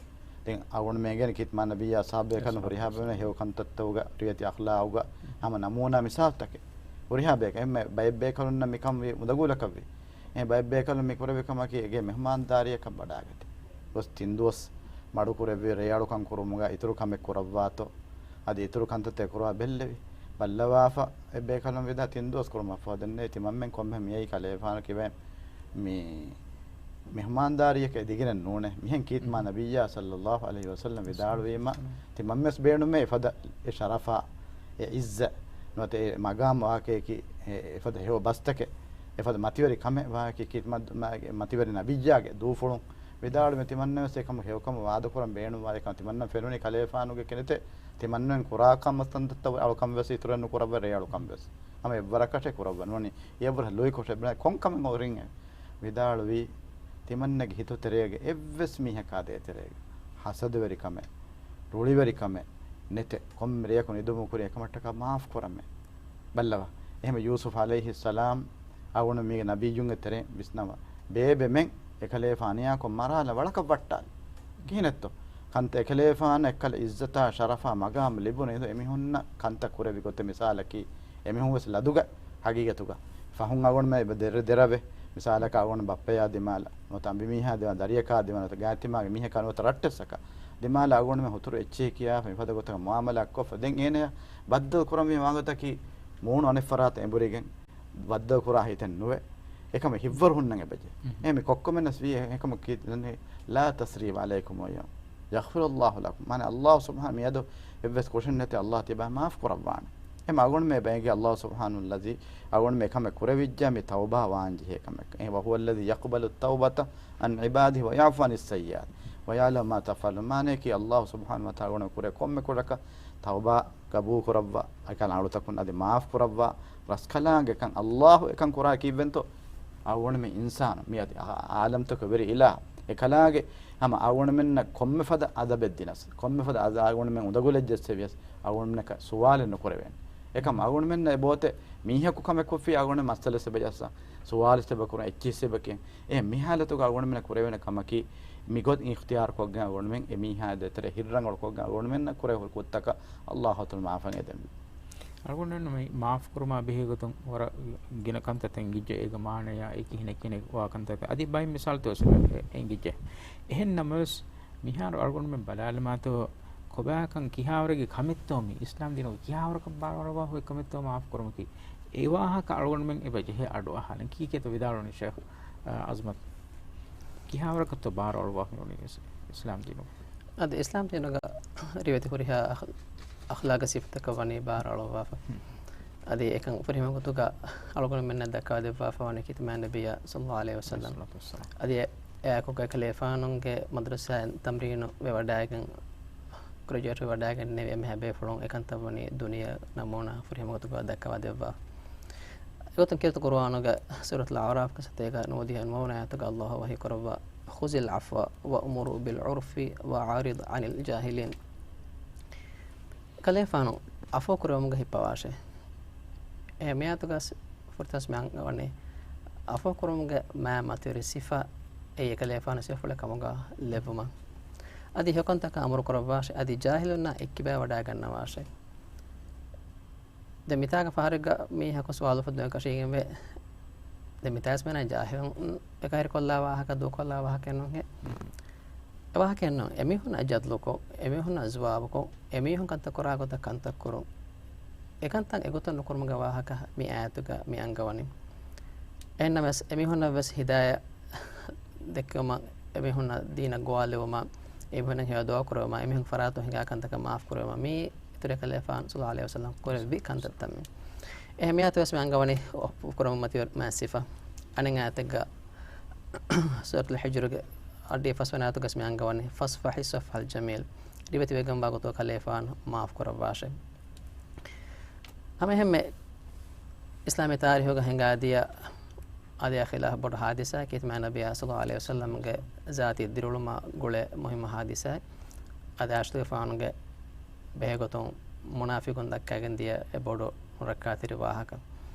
ދެން އަޅުގަނޑުމެން އެނގޭނެ ކީ ތިމާ ނަބިއްޔާ އަޞްޙާބުބޭކަލުން ހުރިހާ ބޭނުން ހެޔޮ ކަންތައްތަކުގަ ރިވެތި އަޚްލާގުގަ ހަމަ ނަމޫނާ މިސާލުތަކެއް. ހުރިހާ ބޭކަ-، އެންމެ ބައެއް ބޭކަލުންނަށް މިކަން ވީ އުނދަގޫލަކަށްވީ. އެ ބައެއް ބޭކަލުން މި ކުރެވި ކަމަކީ އެގޭ މެހުމާންދާރީއަކަށް ވަޑާގަތީ. ގޮސް ތިން ދުވަސް މަޑުކުރެއްވި ރޭއަޅުކަން ކުރުމުގަ އިތުރު ކަމެއް ކުރައްވާތޯ، އަދި އިތުރު ކަންތައްތައް ކުރައްވާ ބެއްލެވި. ބައްލަވާފަ އެ ބޭކަލުން ވިދާ ތިން ދުވަސް ކުރުމަށްފަހު ދެންނެވި ތިމަންމެން ކޮންމެހެން މިއައީ ކަލޭފާނު ކިބައިން މި މެހުމާންދާރީއެކޭ ދިގިނެއް ނޫނޭ. މިހެން ކީތް މާ ނަބިއްޔާ ޞައްލައްލާހު ޢަލައިހި ވަސައްލަމް ވިދާޅުވީމަ، ތިމަންމެސް ބޭނުމޭ އެފަދަ އެ ޝަރަފާ، އެ ޢިއްޒަ، ނުވަތަ އެ މަގާމް ވާހަކަޔަކީ، އެ އެފަދަ ހެޔޮ ބަސްތަކެއް، އެފަދަ މަތިވެރި ކަމެއް ވާހަކަޔަކީ، ކީތް މަ-، މަ-، މަތިވެރި ނަބިއްޔާގެ ދޫފުޅުން ވިދާޅުވީމަ ތިމަންނަވެސް އެކަމަށް ހެޔޮކަމަށް ވާދަކުރަން ބޭނުންވާ އެކަމަށް ތިމަންނަ ފެނުނީ ކަލޭފާނުގެ ކެނެތެއް ތިމަންނައިން ކުރާ ކަމަށް ތަންތަންތައް އަޅުކަން ވެސް އިތުރެއް ނުކުރައްވަ ރޭ އަޅުކަން ވެސް. ހަމަ އެއްވަރަކަށެއް ކުރައްވަ ނޫނީ. އެއަށްވުރެ ލުއިކޮށެއް ބުނެ ކޮން ކަމެއް އޮތް އިނގޭ؟ ވިދާޅުވީ، ތިމަންނަގެ ހިތު ތެރޭގެ އެއްވެސް މީހަކާ ދޭތެރޭގަ ހަސަދަވެރިކަމެއް، ރުޅިވެރިކަމެއް ނެތެ. ކޮންމެ ރެޔަކު ނިދުމު ކުރި އެކަމަށްޓަކާ މާފް ކުރަމޭ. ބައްލަވާ. އެހެން ޔޫސުފް ޢަލައިހިއްސަލާމް އަޅުގަނޑު މީގެ ނަބިއްޔުންގެ ތެރެއިން ވިސްނަވާ. ބޭބެމެން އެކަލޭފާނު އަނިޔާކޮށް މަރާލަ ވަޅަކަށް ވައްޓާލި. ކިހިނެއްތޯ؟ ކަންތައް އެކަލޭފާނަށް އެއްކަލަ އިއްޒަތާ ޝަރަފާ މަގާމް ލިބުނު އިނދު އެމީހުންނަށް ކަންތައް ކުރެވި ގޮތެއް މިސާލަކީ، އެމީހުން ވެސް ލަދުގަ ހަގީގަތުގަ. ފަހުން އަޅުގަނޑުމެން އެބަ ދެރަ-، ދެރަވޭ. މިސާލަކަށް އަޅުގަނޑު ބައްޕަޔާ ދިމާލަށް، ނުވަތަ އަނބިމީހާ ދިމާލަށް، ދަރިޔަކާ ދިމާލަށް، ނުވަތަ ގާތްތިމާގެ މީހަކާ ނުވަތަ ރައްޓެއްސަކަށް ދިމާލަށް އަޅުގަނޑުމެން ހުތުރު އެއްޗެހި ކިޔާފަ މިފަދަ ގޮތަކަށް މުއާމަލާތް ކޮށްފަ ދެން އޭނަޔާ ބައްދަލު ކުރަންވީ ވާގޮތަކީ މޫނު އަނެއް ފަރާތަށް އެނބުރިގެން ބައްދަލު ކުރާ ހިތެއް ނުވޭ. އެކަމަށް ހިތްވަރު ހުންނަން އެބަޖެ. އެހެން ކޮއްކޮމެންނަސް ވީ އެކަމަށް ކީ-، ލާ ތަސްރީބަ ޢަލައިކުމް އަލްޔައުމް. ޔަޣްފިރުﷲ ލަކުމް. މާނަ ﷲ ސުބްޙާނަހޫ މިއަދު އެއްވެސް ކުށެއް ނެތި ﷲ ތިބާ މާފް ކުރައްވާނެ. އެހެން އަޅުގަނޑުމެން ބޭނގެ ﷲ ސުބްޙާނަހޫ ލަޒީ އަޅުގަނޑުމެން އެކަމެއް ކުރެވިއްޖާ މި ތައުބާ ވާން ޖެހޭ ކަމެއް. އެ، وهو الذي يقبل التوبة عن عباده ويعفو عن السيئات ويعلم ما تفعلون. މާނަޔަކީ ﷲ ސުބްޙާނަހޫ ވަތަޢާލާ އަޅުގަނޑު ކުރޭ ކޮންމެ ކުޑަކަށް ތައުބާ ޤަބޫލު ކުރައްވާ، އެކަން އަޅުތަކުން އަދި މާފް ކުރައްވާ، ރަސްކަލާނގެކަން ﷲ އެކަން ކުރާ ކީއްވެންތޯ؟ އަޅުގަނޑުމެން އިންސާނު މިއަދި އާ-، އާލަމްތަކަށް ވެރި އިލާހު އެކަލާނގެ ހަމަ އަޅުގަނޑުމެންނަށް ކޮންމެ ފަދަ އަދަބެއް ދިނަސް، ކޮންމެ ފަދަ އަދަ އަޅުގަނޑުމެން އުނދަގުލެއް ޖެއްސެވިޔަސް، އަޅުގަނޑުމެންނަކަށް ސުވާލެއް ނުކުރެވޭނެ. އެކަމް އަޅުގަނޑުމެންނަށް އެބައޮތޭ މީހަކު ކަމެއް ކޮށްފި އަޅުގަނޑު މައްސަލަ ސެބަ ޖައްސަ، ސުވާލު ސެބަ ކުރަން، އެއްޗިހި ސެބަކިން. އެ މި ހާލަތުގަ އަޅުގަނޑުމެންނަށް ކުރެވޭނެ ކަމަކީ، މިގޮތް އިޚްތިޔާރު ކޮށްގެން އަޅުގަނޑުމެން އެ މީހާ ދޭތެރޭ ހިތްރަނގަޅު ކޮށްގެން އަޅުގަނޑުމެންނަށް ކުރެވޭ ކުށްތަކަށް ﷲ ތަޢާލާ މާފަށް އެދެންވީ. އަޅުގަނޑުމެން މި މާފް ކުރުމާ ބެހޭ ގޮތުން ވަރަށް ގިނަ ކަންތައްތައް އެނގިއްޖެ. އޭގެ މާނަޔާ އެ ކިހިނެއް ކިހިނެއް ވާ ކަންތައްތައް އަދި ބައެއް މިސާލުތައް ވެސް އެ-، އެނގިއްޖެ. އެހެން ނަމަވެސް، މިހާރު އަޅުގަނޑުމެން ބަލާލަމާތޯ، ކޮބާކަން ކިހާވަރެއްގެ ކަމެއްތޯ މި އިސްލާމް ދީނުގަ ކިހާވަރަކަށް ބާރު އަޅުވާ ހުރި ކަމެއްތޯ މާފް ކުރުމަކީ؟ އެ ވާހަކަ އަޅުގަނޑުމެން އެބަ ޖެހޭ އަޑު އަހާލަން. ކީކޭތޯ ވިދާޅުވަނީ ޝޭޚް، އާ، އަޒްމަތް؟ ކިހާވަރަކަށްތޯ ބާރު އަޅުވާ ހުރީ އިސް-، އިސްލާމް ދީނުގަ؟ އަދި އިސްލާމް ދީނުގަ ރިވެތި ހުރިހާ އަޚް-، އަޚްލާގީ ސިފަތަކަށް ވަނީ ބާރު އަޅުއްވާފަ. ހުން. އަދި އެކަން ފުރިހަމަ ގޮތުގަ އަޅުގަނޑުމެންނަށް ދައްކާ ދެއްވާފަ ވަނީ ކިތަމާ ނަބިއްޔާ ޞައްލައްލާހު ޢަލައިހި ވަސައްލަމް. ޞައްލައްލާހު ޢަލައިހި ވަސައްލަމް. އަދި އެ-، އެއާއެކުގަ އެކަލޭފާނުގެ މަދްރަސާއިން ތަމްރީނު ވެވަޑައިގެން، ގްރެޖުއޭޓް ވެވަޑައިގެންނެވި އެންމެހާ ބޭފުޅުން އެކަންތައް ވަނީ ދުނިޔެ ނަމޫނާ ފުރިހަމަ ގޮތުގަ ދައްކަވާ ދެއްވާ. އެގޮތުން ކީރިތި ޤުރުއާނުގެ ސޫރަތުލް އަޢުރާފްގެ ސަތޭކަ ނުވަދިހަ ނުވަވަނަ އާޔަތުގަ ﷲ ވަޙީ ކުރައްވާ، خذ العفو وأمر بالعرف وأعرض عن الجاهلين. ކަލޭފާނު އަފޯ ކުރެވުމުގެ ހިއްޕަވާށޭ. އެ މިއާތުގަ ފުރަތަމަ މި އަންގަވަނީ އަފޯ ކުރުމުގެ މާ މަތިވެރި ސިފަ އެއީ އެކަލޭފާނު ސިފަފުޅެއް ކަމުގަ ލެއްވުމަށް. އަދި ހެޔޮކަންތަކަށް އަމުރު ކުރައްވާށޭ، އަދި ޖާހިލުންނާ އެއްކިބާ ވަޑައިގަންނަވާށޭ. ދެން މިތާގަ ފަހަރެއްގަ މީހަކު ސުވާލު އުފެއްދުމަށް ކަށީގެންވޭ. ދެން މިތާވެސް މޭނަ ޖާހިލުން އެކަހެރިކޮށްލާ ވާހަކަ، ދޫކޮށްލާ ވާހަކައެއް ނޫންހޭ. އެ ވާހަކައެއް ނޫން. އެމީހުންނަށް ޖަދްލުކޮށް، އެމީހުންނަށް ޖުވާބުކޮށް، އެމީހުން ކަންތައް ކުރާ ގޮތަށް ކަންތައް ކުރުން. އެކަންތައް އެގޮތަށް ނުކުރުމުގެ ވާހަކަ މި އާޔަތުގަ މި އަންގަވަނީ. އެހެންނަމަވެސް، އެމީހުންނަށްވެސް ހިދާޔަތް ދެއްކެވުމަށް، އެމީހުންނަށް ދީނަށް ގޮވާލެވުމަށް، އެމީހުންނަށް ހެޔޮ ދުޢާ ކުރެވުމަށް، އެމީހުން ފަރާތުން ހިނގާ ކަންތަކަށް މާފް ކުރެވުމަށް، މީ އިތުރު ކަލޭފާނު ޞައްލައްލާހު ޢަލައިހި ވަސައްލަމް ކުރެއްވި ކަންތައްތައް މީ. އެހެން މި އާޔަތުގަވެސް މި އަންގަވަނީ އޮފް ކުރުމަށް މަތިވެރި މާ ސިފަ. އަނެއް އާޔަތެއްގަ ސޫރަތުލް ހިޖްރުގެ އަށްޑިހަ ފަސްވަނަ އާޔަތުގަވެސް މި އަންގަވަނީ، فاصفح الصفح الجميل. ރިވެތިވެގެންވާ ގޮތުގަ ކަލޭފާނު މާފް ކުރައްވާށޭ. ހަމައެހެންމެ އިސްލާމީ ތާރީހުގަ ހިނގާދިޔަ އަދިއާ ޚިލާފް ބޮޑު ހާދިސާއެއް، ކީރިތި މާތް ނަބިއްޔާ ޞައްލައްލާހު ޢަލައިހި ވަސައްލަމްގެ ޒާތީ ދިރިއުޅުމާ ގުޅޭ މުހިއްމު ހާދިސާއެއް. އަދި އާއިޝަތުގެފާނުގެ ބެހޭގޮތުން މުނާފިޤުން ދައްކައިގެން ދިޔަ އެ ބޮޑު ނުރައްކާތެރި ވާހަކަ.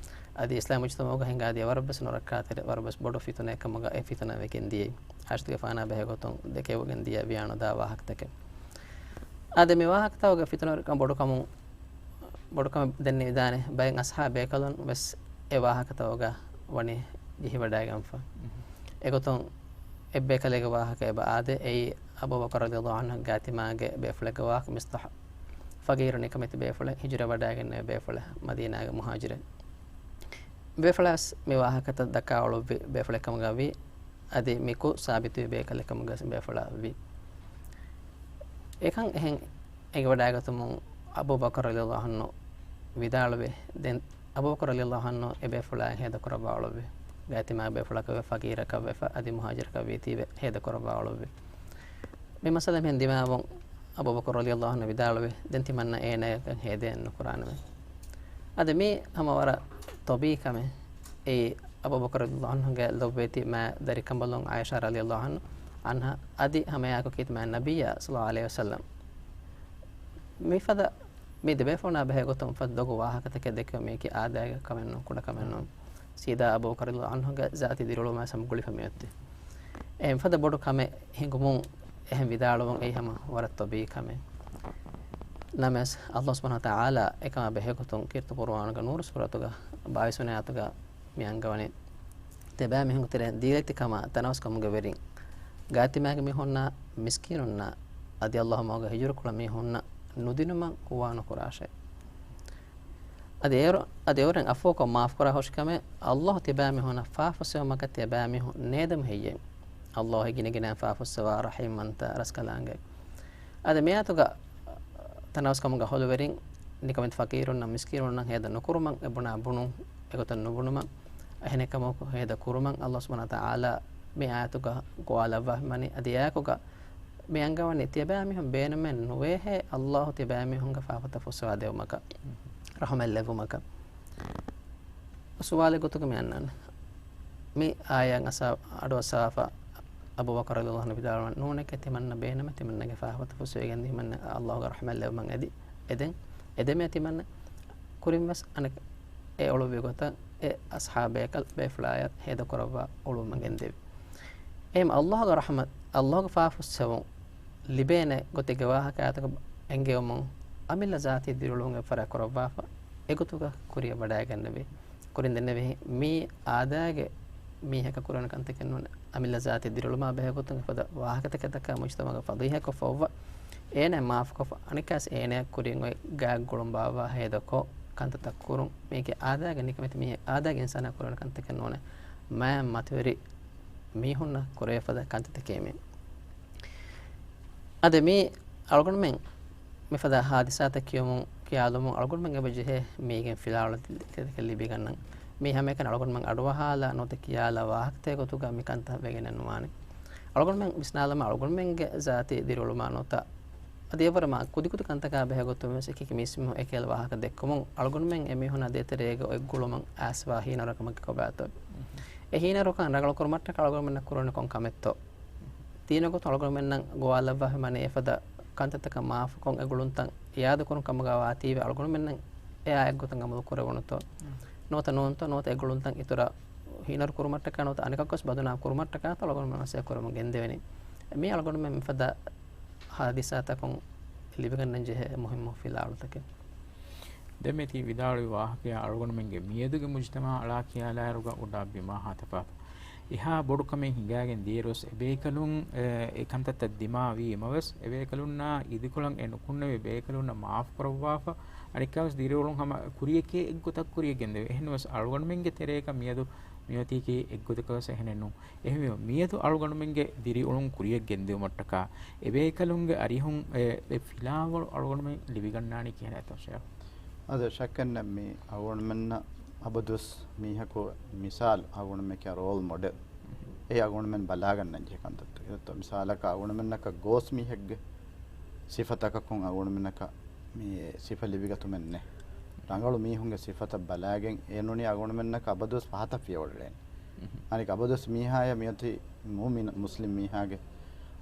އަދި އިސްލާމް މުޖުތަމަޢުގަ ހިނގާދިޔަ ވަރަށްވެސް ނުރައްކާތެރި، ވަރަށްވެސް ބޮޑު ފިތުނައެއް ކަމުގަ އެ ފިތުނަ ވެގެން ދިޔައީ. އާއިޝަތުގެފާނާ ބެހޭގޮތުން ދެކެވިގެން ދިޔަ ވިޔާނުދާ ވާހަކަތަކެއް. އާދެ، މި ވާހަކަތަކުގެ ފިތުނަވެރިކަން ބޮޑުކަމުން، ބޮޑުކަމެއް ދެންނެވިދާނެ. ބައެއް އަޞްޙާބު ބޭކަލުން ވެސް އެ ވާހަކަތަކުގަ ވަނީ ޖެހިވަޑައިގެންފަ. އެގޮތުން އެއްބޭކަލެއްގެ ވާހަކަ އެބަ އާދޭ. އެއީ އަބޫބަކުރު ރަޟިޔަﷲ ޢަންހުގެ ގާތިމާގެ ބޭފުޅެއްގެ ވާހަކަ މިޞްޠާޙު. ފަގީރު ނިކަމެތި ބޭފުޅެއް، ހިޖުރަ ވަޑައިގެންނެވި ބޭފުޅެއް، މަދީނާގެ މުހާޖިރެއް. ބޭފުޅާސް މި ވާހަކަތައް ދައްކާ އޮޅުއްވި ބޭފުޅެއް ކަމުގަ ވީ. އަދި މި ކުށް ސާބިތުވި ބޭކަލެއް ކަމުގަ ބޭފުޅާ ވީ. އެކަން އެހެން އެނގިވަޑައިގަތުމުން އަބޫބަކުރު ރަޟިޔަﷲ ޢަންހު ވިދާޅުވި. ދެން އަބޫބަކުރު ރަޟިޔަﷲ ޢަންހު އެ ބޭފުޅާއަށް ހޭދަކުރައްވާ އޮޅުއްވި. ގާތް ތިމާގެ ބޭފުޅަކަށް ވެފަ، ފަގީރަކަށް ވެފަ، އަދި މުހާޖިރަކަށް ވީތީވެ ހޭދަކުރައްވާ އޮޅުއްވި. މި މައްސަލަ މިހެން ދިމާވުން އަބޫބަކުރު ރަޟިޔަﷲ ޢަންހު ވިދާޅުވި، ދެން ތިމަންނަ އޭނާއަކަށް ހޭދައެއް ނުކުރާނަމޭ. އަދި މީ ހަމަ ވަރަށް ޠަބީޢީ ކަމެއް. އެއީ އަބޫބަކުރު ރަޟިޔަﷲ ޢަންހުގެ ލޮބުވެތި މާތް ދަރިކަނބަލުން ޢާއިޝާ ރަޟިޔަﷲ ޢަންހާ އަދި ހަމައެއާއެކު ކީރިތި މާތް ނަބިއްޔާ ޞައްލަﷲ ޢަލައިހި ވަސައްލަމް. މިފަދަ މި ދެބޭފުޅުންނާ ބެހޭގޮތުން ފަދަ ދޮގު ވާހަކަތަކެއް ދެއްކެވުމީކީ އާދައިގެ ކަމެއް ނޫން، ކުޑަ ކަމެއް ނޫން. ސީދާ އަބޫބަކުރު ރަޟިޔަﷲ ޢަންހުގެ ޒާތީ ދިރިއުޅުމާ ހަމަ ގުޅިފަ މިއޮތީ. އެހެން ފަދަ ބޮޑު ކަމެއް ހިނގުމުން އެހެން ވިދާޅުވުން އެއީ ހަމަ ވަރަށް ޠަބީޢީ ކަމެއް. ނަމަވެސް، ﷲ ސުބްޙާނަހޫ ވަތަޢާލާ އެކަމާ ބެހޭގޮތުން ކީރިތި ޤުރުއާނުގެ ނޫރު ސޫރަތުގަ ބާވީސް ވަނަ އާޔަތުގަ މި އަންގަވަނީ، ތިޔަބައިމީހުންގެ ތެރެއިން ދީލަތިކަމާ ތަނަވަސްކަމުގެ ވެރިން ގާތް ތިމާގެ މީހުންނާ މިސްކީނުންނާ އަދި ﷲ މަގުގަ ހިޖުރަ ކުޅަ މީހުންނަށް ނުދިނުމަށް ހުވާ ނުކުރާށޭ. އަދި އެއުރު-، އަދި އެއުރެން ޢަފޫކޮށް މާފުކުރާ ހުށިކަމެއް ﷲ ތިޔަބައިމީހުންނަށް ފާފަފުއްސެވުމަކަށް ތިޔަބައިމީހުން ނޭދެމު ހެއްޔޭ؟ ﷲ ގިނަގިނައިން ފާފަފުއްސަވާ ރަޙީމްވަންތަ ރަސްކަލާނގެ. އަދި މިއާޔަތުގަ ތަނަވަސްކަމުގެ އަހުލުވެރިން ނިކަމެތި ފަޤީރުންނަށް މިސްކީނުންނަށް ހޭދަ ނުކުރުމަށް އެ ބުނާ ބުނުން އެގޮތަށް ނުބުނުމަށް އެހެނެއްކަމަކު ހޭދަ ކުރުމަށް ﷲ ސުބްޙާނަހޫ ވަތަޢާލާ މި އާޔަތުގަ ގޮވާލައްވާފައިވަނީ. އަދި އެއާއެކުގަ މި އަންގަވަނީ ތިޔަބައިމީހުން ބޭނުމެއް ނުވޭހޭ ﷲ ތިޔަބައިމީހުންގެ ފާފަތައް ފުއްސަވާ ދެއްވުމަކަށް، ރަޙުމަތް ލެއްވުމަކަށް. ސުވާލެއް ގޮތުގަ މި އަންނާނެ. މި އާޔަތް އަސާ-، އަޑުއައްސަވާފަ އަބޫބަކުރު ރަޟިޔަﷲ ޢަންހު ވިދާޅުވަނީ، ނޫނެކޭ ތިމަންނަ ބޭނުމެއް ތިމަންނަގެ ފާފަތައް ފުއްސެވިގެން ތިމަންނަ ﷲގެ ރަޙްމަތް ލެއްވުމަށް އެދި-، އެދެން، އެދެމޭ ތިމަންނަ. ކުރިން ވެސް އަނެއް އެ އޮޅުއްވި ގޮތަށް އެ އަޞްޙާބު ބޭކަލް ބޭފުޅާޔަށް ހޭދަކުރައްވާ އޮޅުވުމަށް ގެންދެވި. އެހެން ﷲގެ ރަޙްމަތް، ﷲގެ ފާފަ ފުއްސެވުން ލިބޭނެ ގޮތެއްގެ ވާހަކަ އާޔަތުގަ އެންގެވުމުން އަމިއްލަ ޒާތީ ދިރިއުޅުމުގެ ފަރާތް ކުރައްވާފަ، އެގޮތުގަ ކުރިއަށް ވަޑައިގެންނެވި. ކުރިން ދެންނެވި މީ އާދައިގެ މީހަކަށް ކުރެވޭނެ ކަންތަކެއް ނޫން. އަމިއްލަ ޒާތީ ދިރިއުޅުމާ ބެހޭގޮތުން އެފަދަ ވާހަކަތަކެއް ދައްކާ މުޖްތަމަޢުގަ ފަޟީޙަތްކޮށްފަ އޮއްވާ، އޭނާ މާފުކޮށްފަ، އަނެއްކާވެސް އޭނާ ކުރިން އޮތް ގާތްގުޅުން ބާއްވާ ހޭދަކޮށް ކަންތައްތައް ކުރުން. މީކީ އާދައިގެ ނިކަމެތި މީހެއް، އާދައިގެ އިންސާނާ ކުރެވޭނެ ކަންތަކެއް ނޫނޭ. މާތް މަތިވެރި މީހުންނަށް ކުރެވޭފަދަ ކަންތައްތަކޭ މީ. އަދި މީ އަޅުގަނޑުމެން މިފަދަ ހާދިސާތައް ކިޔުމުން، ކިޔާލުމުން އަޅުގަނޑުމެން އެބަ ޖެހޭ މީގެން ފިލާވަޅުތަކެއް ލިބިގަންނަން. މީ ހަމައެކަނި އަޅުގަނޑުމެން އަޑުއަހާލާ ނުވަތަ ކިޔާލާ ވާހަކަތަކެއް ގޮތުގަ މި ކަންތައް ވެގެނެއް ނުވާނެ. އަޅުގަނޑުމެން ވިސްނާލަމާ އަޅުގަނޑުމެންގެ ޒާތީ ދިރިއުޅުމާ ނުވަތަ އަދި އެވަރަށް މާ ކުދިކުދި ކަންތަކާ ބެހޭގޮތުން ވެސް އެކި މީސްމީހުން އެކި ވާހަކަ ދެއްކުމުން އަޅުގަނޑުމެން އެމީހުނާ ދޭތެރޭގަ އޮތް ގުޅުމަށް އައިސްވާ ހީނަރުކަމެއްގެ ކޮބާތޯ؟ އެ ހީނަރުކަން ރަނގަޅުކުރުމަށްޓަކާ އަޅުގަނޑުމެންނަށް ކުރެވޭނެ ކޮން ކަމެއްތޯ؟ ދީނުގެ ގޮތުން އަޅުގަނޑުމެންނަށް ގޮވާލައްވާފައިވަނީ އެފަދަ ކަންތައްތަކަށް މާފުކޮށް އެ ގުޅުންތައް އިއާދަކުރުން ކަމުގަ ވާތީވެ އަޅުގަނޑުމެންނަށް އެއާ އެއްގޮތަށް އަމަލު ކުރެވުނުތޯ؟ ނުވަތަ ނޫންތޯ؟ ނުވަތަ އެ ގުޅުންތައް އިތުރަށް ހީނަރު ކުރުމަށްޓަކާ ނުވަތަ އަނެކަކުވެސް ބަދުނާމް ކުރުމަށްޓަކާތޯ އަޅުގަނޑުމެން މަސައްކަތް ކުރަމުން ގެންދެވެނީ. މީ އަޅުގަނޑުމެން މިފަދަ ހާދިސާތަކުން ލިބިގަންނަން ޖެހޭ މުހިއްމު ފިލާވަޅުތަކެއް. ދެންމެ ތި ވިދާޅުވި ވާހަކަޔާ އަޅުގަނޑުމެންގެ މިއަދުގެ މުޖްތަމަޢަށް އަޅާ ޚިޔާލާއިރުގަ އުޑާ ބިމާ ހާ ތަފާތު. އެހާ ބޮޑު ކަމެއް ހިނގާގެން ދިޔައިރުވެސް އެބޭކަލުން، އެ، އެ ކަންތައްތައް ދިމާވީ އެމަވެސް، އެބޭކަލުންނާ އިދިކޮޅަށް އެ ނުކުންނެވި ބޭކަލުންނަށް މާފު ކުރައްވާފަ، އަނެއްކާވެސް ދިރިއުޅުން ހަމަ ކުރިޔަކޭ އެއްގޮތަށް ކުރިޔަށް ގެންދެވޭ. އެހެންނަމަވެސް އަޅުގަނޑުމެންގެ ތެރޭގަ މިއަދު މިއޮތީކީ އެއްގޮތަކަށް ވެސް އެހެނެއް ނޫން. އެހެންވީމަ، މިއަދު އަޅުގަނޑުމެންގެ ދިރިއުޅުން ކުރިޔަށް ގެންދިއުމަށްޓަކާ، އެބޭކަލުންގެ އަރިހުން އެ، އެ ފިލާވަޅު އަޅުގަނޑުމެން ލިބިގަންނާނީ ކިހިނެއްތޯ ޝޭޚް؟ އާދެ، ޝައްކެއްނެތް މީ އަޅުގަނޑުމެންނަށް އަބަދުވެސް މީހަކު މިސާލު އަޅުގަނޑުމެންގެ ރޯލް މޮޑެލް. އެ އަޅުގަނޑުމެން ބަލާގަންނަން ޖެހޭ ކަންތައްތައް. އެއްތޯ މިސާލަކަށް އަޅުގަނޑުމެންނަކަށް ގޯސް މީހެއްގެ ސިފަތަކަކުން އަޅުގަނޑުމެންނަކަށް މި ސިފަ ލިބިގަތުމެއް ނެތް. ރަނގަޅު މީހުންގެ ސިފަތައް ބަލާގެން އެ ނޫނީ އަޅުގަނޑުމެންނަކަށް އަބަދުވެސް ފަހަތަށް ފިޔަވަޅު އެޅޭނެ. އަނެކަ އަބަދުވެސް މީހާޔަށް މިއޮތީ މުއުމިން މުސްލިމް މީހާގެ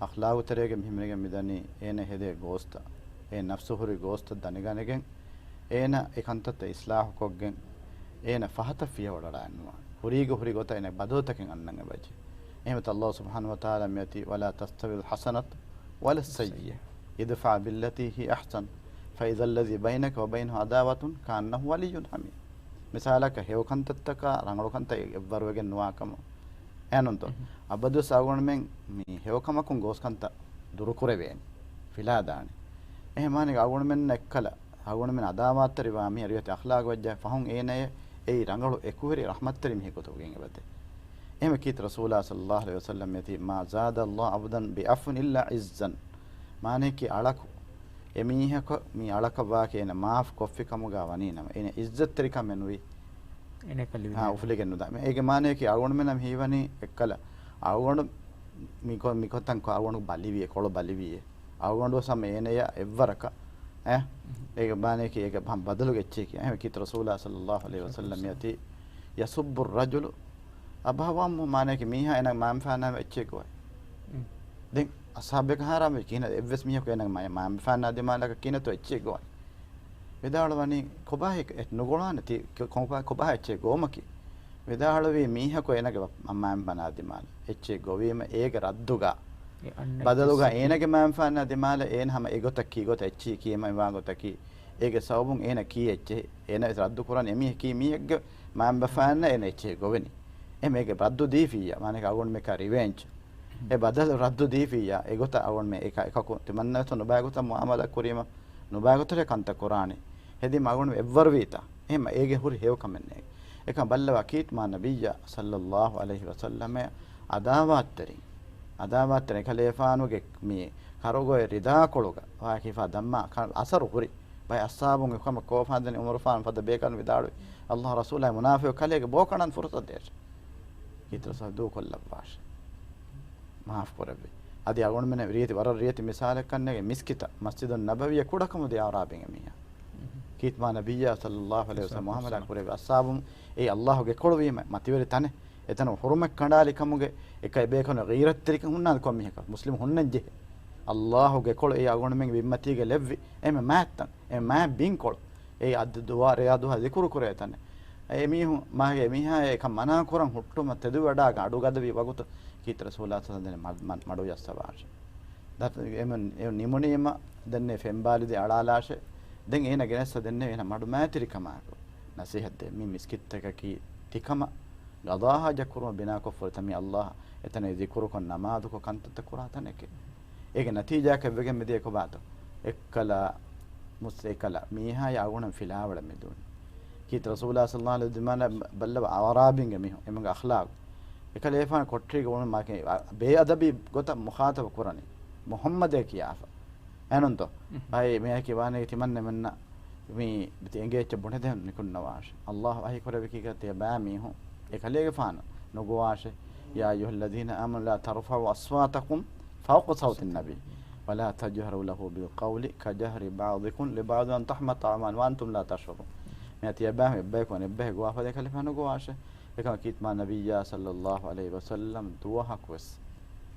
އަޚްލާގު ތެރޭގަ މިހިމެނިގެން މިދަނީ އޭނަ ހެދޭ ގޯސްތައް، އޭ ނަފްސު ހުރި ގޯސްތައް ދަނެގަނެގެން، އޭނަ އެ ކަންތައްތައް އިސްލާހުކޮށްގެން، އޭނަ ފަހަތަށް ފިޔަވަޅު އަޅާން ނުވާނެ. ހުރީގަ ހުރި ގޮތަށް އޭނަ ބަދަލުތަކެއް އަންނަން އެބަޖެހޭ. އެހެންވެ ﷲ ސުބްޙާނަހޫ ވަތަޢާލާ މިއޮތީ، "ولا تستوي الحسنة ولا السيئة، ادفع بالتي هي أحسن، فإذا الذي بينك وبينه عداوة كأنه ولي حميم." މިސާލަކަށް ހެޔޮ ކަންތައްތަކާ ރަނގަޅު ކަންތައް އެއްވަރުވެގެން ނުވާ ކަމަށް. އެހެންނޫންތޯ؟ އަބަދުވެސް އަޅުގަނޑުމެން މި ހެޔޮ ކަމަކުން ގޯސް ކަންތައް ދުރުކުރެވޭނެ، ފިލާދާނެ. އެހެން މާނައަކީ އަޅުގަނޑުމެންނަށް އެއްކަލަ އަޅުގަނޑުމެން އަދާވާތްތެރިވާ މީހާ ރިވެތި އަޚްލާގު ވެއްޖެ ފަހުން އޭނަޔަށް އެއީ ރަނގަޅު އެކުވެރި ރަޙްމަތްތެރި މީހެއް ގޮތުގައި އެބަދޭ. އެހެން ކީރިތި ރަސޫލާ ޞައްލައްލާހު ޢަލައިހި ވަސައްލަމް އޭތި، "ما زاد الله عبدا بعفو إلا عزا." މާނައަކީ އަޅަކު އެމީހަކު މި އަޅަކަށް ވާކި އޭނަ މާފް ކޮށްފި ކަމުގަ ވަނީ ނަމަ، އޭނަ ޢިއްޒަތްތެރިކަމެއް ނުވި. އޭނަ ކަލި އާ، އުފުލިގެން ނުދާ. މި އޭގެ މާނައަކީ އަޅުގަނޑުމެންނަށް ހީވަނީ އެއްކަލަ އަޅުގަނޑު މިކޮ-، މިކޮތަން ކޮ-، އަޅުގަނޑު ބަލިވިއޭ، ކޮޅު ބަލިވިއޭ. އަޅުގަނޑުވެސް ހަމަ އޭނަޔަށް އެއްވަރަކަށް، އެ، އޭގެ މާނައަކީ އޭގެ ބަ-، ބަދަލުގެ އެއްޗެއް ކިޔާ. އެހެން ކީރިތި ރަސޫލާ ޞައްލައްލާހު ޢަލައިހި ވަސައްލަމް އޭތި، "يسب الرجل أباه وأمه." މާނައަކީ މީހާ އޭނަ މައިންބަފައިންނާ އެއްޗެއް ގޮވައި. ދެން އަޞްޙާބު ކަހާރާ ކިހިނެއް އެއްވެސް މީހަކު އޭނަ މަ-، މައިންބަފައިންނާ ދިމާލަކަށް ކިހިނެއްތޯ އެއްޗެއް ގޮވައި. ވިދާޅުވަނީ، ކޮބާހޭ އެ ނުގޮޅާނެ ތި-، ކޮ-، ކޮބާ-، ކޮބާ އެއްޗެއް ގޮވުމަކީ؟ ވިދާޅުވީ މީހަކު އޭނަގެ މަ-، މައިންބަފައިންނާ ދިމާލަށް އެއްޗެއް ގޮވީމަ އޭގެ ރައްދުގަ، އެ އަންނަ ބަދަލުގަ އެއްޗެއް އޭނަގެ މައިންބަފައިންނާ ދިމާލަށް އޭނަ ހަމަ އެގޮތަށް ކީ ގޮތަށް އެއްޗެއް ކީމަ ވާ ގޮތަކީ، އޭގެ ސަބަބުން އޭނަ ކީ އެއްޗެއް، އޭނަ ވެސް ރައްދު ކުރަން އެމީހަކީ މީހެއްގެ މައިންބަފައިންނަށް އޭނަ އެއްޗެއް ގޮވެނީ. އެހެން އޭގެ ރައްދު ދީފިއްޔާ، މާނައަކީ އަޅުގަނޑުމެންނަކަށް ރިވެންޖް. އެ ބަދަލު ރައްދު ދީފިއްޔާ، އެގޮތަށް އަޅުގަނޑުމެން އެކަ-، އެކަކު ތިމަންނަވެސް ނުބައި ގޮތަށް މުއާމަލާ ކުރީމަ، ނުބައި ގޮތަށް ކަންތައް ކުރާނީ. ހެދީމަ އަޅުގަނޑު އެއްވަރުވީތާ. އެހެން އޭގެ ހުރި ހެޔޮކަމެއް ނެތް. އެކަން ބައްލަވާ ކީރިތި މާ ނަބިއްޔާ ޞައްލައްލާހު ޢަލައިހި ވަސައްލަމަށް އަދާވާތްތެރިން، އަދާވާތްތެރިން އެކަލޭފާނުގެ މި ކަރުގޮއި ރިދާކޮޅުގަ ވާކި ފާ ދައްމާ ކަ-، އަސަރު ހުރި. ބައެއް އަޞްޙާބުން އެކަމަށް ކޯފާންދެނީ ޢުމަރުފާނު ފަދަ ބޭކަލުން ވިދާޅުވި، އައްލާހު ރަސޫލާއި މުނާފިޤު ކަލޭގެ ބޯ ކަނޑަން ފުރުޞަތު ދޭށޭ. ކީރިތި ރަސޫލާ ދޫކޮށްލައްވާށޭ. މާފް ކުރެއްވި. އަދި އަޅުގަނޑުމެން ރީތި، ވަރަށް ރީތި މިސާލެއްކަންނޭގެ މިސްކިތަށް، މަސްޖިދުއް ނަބަވީއަށް ކުޑަކަމުދިޔަ އަޢުރާބީންގެ މީހާ. ކީރިތި މާ ނަބިއްޔާ ޞައްލައްލާހު ޢަލައިހި ވަސައްލަމަ މުއާމަލާ ކުރެއްވި އައްސާބުން އެއީ އައްލާހުގެ ކޮޅު ވީމަ، މަތިވެރި ތަނެއް. އެތަނުން ޙުރުމަތް ކަނޑާލި ކަމުގެ އެކަ އެބޭކަލުން ޣީރަތްތެރިކަން ހުންނާނެ ކޮން މީހަކަށް؟ މުސްލިމް ހުންނަން ޖެހޭ. އައްލާހުގެ ކޮޅު އެއީ އަޅުގަނޑުމެންގެ ބިންމަތީގަ ލެއްވި އެންމެ މާތްތަން، އެންމެ މާތް ބިންކޮޅު. އެއީ އަދު ދުވާ ރެޔާ ދުވާ ޒިކުރު ކުރޭ ތަނެއް. އެ މީހުން މާގެ މީހާ އެކަން މަނާ ކުރަން ހުއްޓުމަށް ތެދުވެވަޑާގަ އަޑު ގަދަވި ވަގުތު ކީރިތި ރަސޫލާ ޞައްލައްލާހު ޢަލައިހި ވަސައްލަމަ މަ-، މަ-، މަޑު ޖައްސަވާށޭ. ދަތު އެމެން އެ ނިމުނީމަ ދެންނެވި ފެންބާލިދީ އަޅާލާށޭ. ދެން އޭނަ ގެނެއްސަ ދެންނެވި އޭނަ މަޑު މައިތިރިކަމާއެކު ނަސޭހަތް ދޭ. މި މިސްކިތްތަކަކީ ތިކަމަށް ގަޟާ ހާޖަތް ކުރުމަށް ބިނާކޮށްފަ ހުރި ތަން، މީ އައްލާހަށް އެތަނަށް ޒިކުރުކޮށް ނަމާދުކޮށް ކަންތައްތައް ކުރާ ތަނެކޭ. އޭގެ ނަތީޖާއަކަށް ވެގެން މިދިޔަ ކޮބާތޯ؟ އެއްކަލަ މުސް އެކަލަ މީހާޔާ އަޅުގަނޑު ފިލާވަޅަށް މެދުވުން. ކީރިތި ރަސޫލާ ޞައްލައްލާހު ޢަލައިހި ވަސައްލަމަ ބައްލަވާ އަޢުރާބީންގެ މީހުން އެމީހުންގެ އަޚްލާޤު. އެކަލޭފާނު ކޮޓަރީގަ އުޅުނު މާކެ ބޭއަދަބީ ގޮތަށް މުޚާޠަބު ކުރަނީ. މުޙައްމަދޭ ކިޔާފަ. އެހެންތޯ؟ އައި މިއަކީ ވާނެ ތިމަންނަމެންނަށް މި ތި އެނގޭ އެއްޗެއް ބުނެދޭން ނިކުންނަވާށޭ. އައްލާހު ވަޙީ ކުރެއްވި ކީކޭ؟ ތިޔަބައިމީހުން އެކަލޭގެފާނު ނުގޮވާށޭ. يا أيها الذين آمنوا لا ترفعوا أصواتكم فوق صوت النبي ولا تجهروا له بالقول كجهر بعضكم لبعض أن تحبط أعمالكم وأنتم لا تشعرون. މިއަދު ތިޔަބައިމީހުން އެއްބަޔަކު އަނެއްބަޔަކަށް ގޮވާފަ އެކަލޭގެފާނު ނުގޮވާށޭ. އެކަމަކު ކީރިތި މާ ނަބިއްޔާ ޞައްލައްލާހު ޢަލައިހި ވަސައްލަމަ ދުވަހަކު ވެސް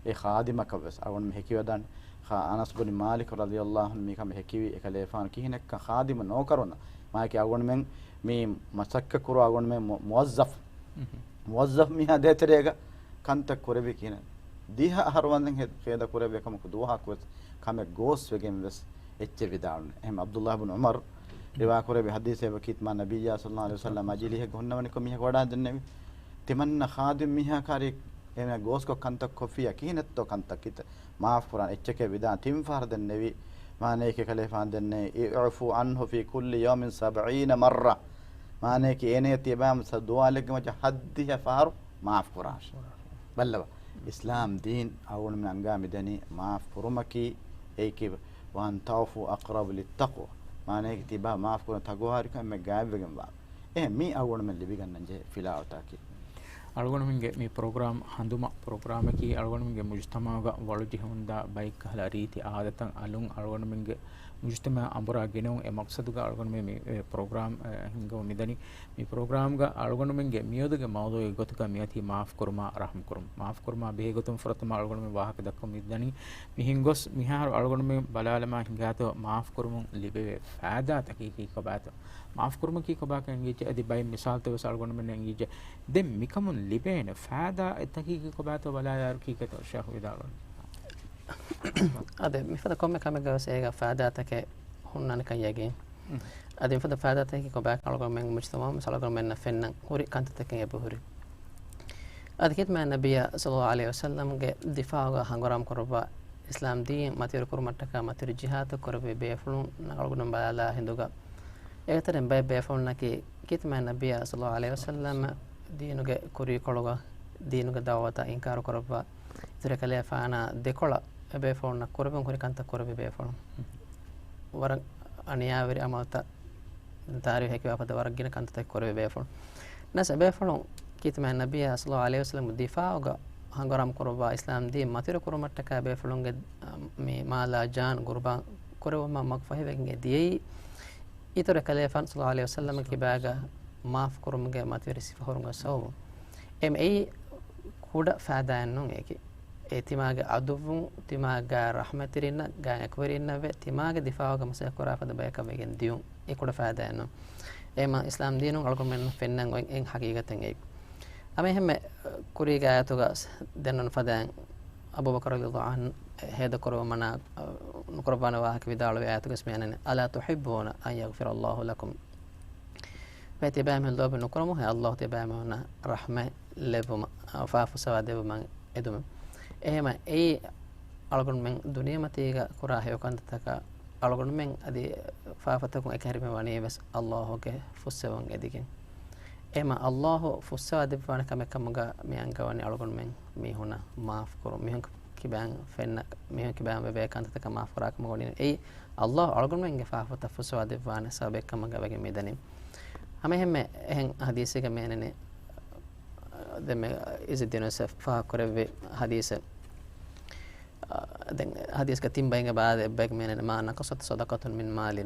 އެ ޚާދިމަކަށް ވެސް އަޅުގަނޑުމެން ހެކިވަދާނެ. ޚާ-، އަނަސް ބުނި މާލިކު ރަޟިޔައްލާހު ޢަންހު މިކަމަށް ހެކިވީ އެކަލޭފާނު ކިހިނެއްކަން ޚާދިމު ނޯކަރުންނަށް. މާކީ އަޅުގަނޑުމެން މި މަސައްކަތް ކުރާ އަޅުގަނޑުމެން މު-، މުވައްޒަފު. މުވައްޒަފު މީހާ ދޭތެރޭގަ ކަންތައް ކުރެވި ކިހިނެއް؟ ދިހަ އަހަރު ވަންދެން ހެ-، ހޭދަ ކުރެއްވި ކަމަކު ދުވަހަކު ވެސް ކަމެއް ގޯސް ވެގެން ވެސް އެއްޗެއް ވިދާޅުނެ. އެހެން ޢަބްދުﷲ ބުނު ޢުމަރު ރިވާ ކުރެއްވި ޙަދީޘެއް ކީރިތި މާ ނަބިއްޔާ ޞައްލައްލާހު ޢަލައިހި ވަސައްލަމަ މަޖިލީހެއްގަ ހުންނަވަނިކޮށް މީހަކު ވަޑާން ދެންނެވި. ތިމަންނަ ޚާދިމް މީހާ ކާރި އޭނަ ގޯސްކޮށް ކަންތައް ކޮށްފިއްޔާ ކިހިނެއްތޯ ކަންތައް ކިތައް މާފް ކުރާން އެއްޗެކޭ ވިދާން ތިން ފަހަރު ދެންނެވި. މާނައަކީ އެކަލޭފާނު ދެންނެވި، اعفوا عنه في كل يوم سبعين مرة. މާނައަކީ އޭނަޔަށް ތިޔަބައިމީހުން ސަ-، ދުވާލެއްގެ މައްޗަށް ހައްދިހަ ފަހަރު މާފް ކުރާށޭ. ބައްލަވާ. އިސްލާމް ދީން އަޅުގަނޑުމެން އަންގާ މިދަނީ މާފް ކުރުމަކީ އެއީކީ، وأن تعفوا أقرب للتقوى. މާނައަކީ ތިބާ މާފް ކުރުން ތަޤްވާވެރިކަމަށް ގާތްވެގެންވާ. އެހެން މީ އަޅުގަނޑުމެން ލިބިގަންނަން ޖެހޭ ފިލާވަޅުތަކެއް. އަޅުގަނޑުމެންގެ މި ޕްރޮގްރާމް ހަނދުމަ ޕްރޮގްރާމަކީ އަޅުގަނޑުމެންގެ މުޖުތަމަޢުގަ ވަޅުޖެހިވަންދާ ބައެއްކަހަލަ ރީތި އާދަތައް އަލުން އަޅުގަނޑުމެންގެ މުޖުތަމަޢަށް އަނބުރާ ގެނެވުން އެ މަޤްޞަދުގަ އަޅުގަނޑުމެން މި، އެ، ޕްރޮގްރާމް، އެ، ހިންގަމުން މިދަނީ. މި ޕްރޮގްރާމްގަ އަޅުގަނޑުމެންގެ މިއަދުގެ މައުޟޫޢެއް ގޮތުގަ މިއޮތީ މާފް ކުރުމާ ރަޙްމް ކުރުން. މާފް ކުރުމާ ބެހޭ ގޮތުން ފުރަތަމަ އަޅުގަނޑުމެން ވާހަކަ ދައްކަމުން މިދަނީ. މިހެން ގޮސް މިހާރު އަޅުގަނޑުމެން ބަލާލަމާ ހިނގާތޯ މާފް ކުރުމުން ލިބެވޭ ފައިދާތަކީ ކީކޮބާތޯ؟ މާފް ކުރުމަކީ ކޮބާކަން އެނގިއްޖެ؟ އަދި ބައެއް މިސާލުތައް ވެސް އަޅުގަނޑުމެންނަށް އެނގިއްޖެ. ދެން މިކަމުން ލިބޭނެ ފައިދާތަކީ ކޮބާތޯ ބަލާލާއިރު ކީކޭތޯ ޝޭޚް ވިދާޅުވަނީ؟ އަދި މިފަދަ ކޮންމެ ކަމެއްގަ ވެސް އޭގަ ފައިދާތަކެއް ހުންނާނެކަން ޔަގީން. އަދި މިފަދަ ފައިދާތަކީ ކޮބާކަން އަޅުގަނޑުމެން މުޖުތަމަޢު ވެސް އަޅުގަނޑުމެންނަށް ފެންނަން ހުރި ކަންތައްތަކެއް އެބަހުރި. އަދި ކީރިތި މާ ނަބިއްޔާ ޞައްލައްލާހު ޢަލައިހި ވަސައްލަމްގެ ދިފާޢުގަ ހަނގުރާމަ ކުރައްވާ އިސްލާމް ދީން މަތިވެރި ކުރުމަށްޓަކާ މަތިވެރި ޖިހާދު ކުރެއްވި ބޭފުޅުން އަޅުގަނޑު ބަލާލާ ހިނދުގަ، އެގޮތަށް ބައެއް ބޭފުޅުންނަކީ ކީރިތި މާތް ނަބިއްޔާ ޞައްލައްލާހު ޢަލައިހި ވަސައްލަމަ ދީނުގެ ކުރީކޮޅުގަ ދީނުގެ ދަޢުވަތަށް އިންކާރު ކުރައްވާ، އިތުރު އެކަލޭފާނާ ދެކޮޅަށް އެބޭފުޅުންނަށް ކުރެވެން ހުރި ކަންތައް ކުރެއްވި ބޭފުޅުން. ވަރަށް އަނިޔާވެރި ޢަމަލުތައް، ތާރީޚު ހެކިވާ ފަދަ ވަރަށް ގިނަ ކަންތައްތައް ކުރެއްވި ބޭފުޅުން. ނަސް އެބޭފުޅުން ކީރިތި މާތް ނަބިއްޔާ ޞައްލައްލާހު ޢަލައިހި ވަސައްލަމް ދިފާޢުގަ ހަނގުރާމަ ކުރައްވާ އިސްލާމް ދީން މަތިވެރި ކުރުމަށްޓަކާ ބޭފުޅުންގެ، އަ، މި މާލާ ޖާން ގުރުބާން ކުރެއްވުމަށް މަގުފަހިވެގެން އެ ދިޔައީ، އިތުރު ކަލޭފާނު ޞައްލައްލާހު ޢަލައިހި ވަސައްލަމަ ކިބާގަ މާފު ކުރުމުގެ މަތިވެރި ސިފަ ހުރުމުގެ ސަބަބުން. އެމް އެއީ ކުޑަ ފައިދާއެއް ނޫން އެކި. އެ ތިމާގެ އަދުއްވުން، ތިމާގެ ރަޙްމަތްތެރިންނަށް، ގާތް އެކުވެރިންނަށްވެ، ތިމާގެ ދިފާޢުގަ މަސައްކަތް ކުރާ ފަދަ ބަޔަކަށް ވެގެން ދިޔުން. އެ ކުޑަ ފައިދާއެއް ނޫން. އެހެމަ އިސްލާމް ދީނުން އަޅުގަނޑުމެންނަށް ފެންނަން އޮތް އެއް ޙަޤީޤަތެއް އެއީ. ހަމަ އެހެންމެ ކުރީގެ އާޔަތުގަ ދެންނެވުނު ފަދައިން އަބޫބަކުރު ރަޟިޔައްލާހު ޢަންހު ހޭދަކުރުވަމަނާ ނުކުރައްވާނެ ވާހަކަ ވިދާޅުވި އާޔަތުގަ މިއަންނަނީ، "ألا تحبون أن يغفر الله لكم؟" ތިޔަބައިމީހުން ލޯބި ނުކުރަމު، އެ ﷲ ތިޔަބައިމީހުންނަށް ރަޙްމަތް ލެއްވުމަށް، ފާފަ ފުއްސަވާ ދެއްވުމަށް އެދުމެއް. އެހެމަ އެއީ އަޅުގަނޑުމެން ދުނިޔެމަތީގަ ކުރާ ހެޔޮކަންތަކަށް އަޅުގަނޑުމެން އަދި ފާފަތަކުން އެކަހެރިމެން ވަނީ ވެސް ﷲ ގެ ފުއްސެވުން އެދިގެން. އެހެމަ ﷲ ފުއްސަވާ ދެއްވާނެ ކަމެއް ކަމުގަ މި އަންގަވަނީ އަޅުގަނޑުމެން މީހުންނަށް މާފު ކުރުން. މީހުން ކިބައިން ފެންނަ، މީހުން ކިބައިން ވެވޭ ކަންތައްތަކަށް މާފު ކުރާ ކަމަށް ވަނީ އެއީ ﷲ އަޅުގަނޑުމެންގެ ފާފަތައް ފުއްސަވާ ދެއްވާނެ ސަބަބެއް ކަމުގަ ވެގެން މިދަނީ. ހަމަ އެހެންމެ އެހެން ޙަދީޘެއްގަ މިއަންނަނީ، ދެންމެ އިޒުއްދީނު ވެސް ފާހަގަކުރެއްވި ޙަދީޘެއް. އާ، ދެން ޙަދީޘްގަ ތިން ބައިގެ ބާރު އެއްބައިގެ މިއަންނަނީ، "ما نقصت صدقة من مال."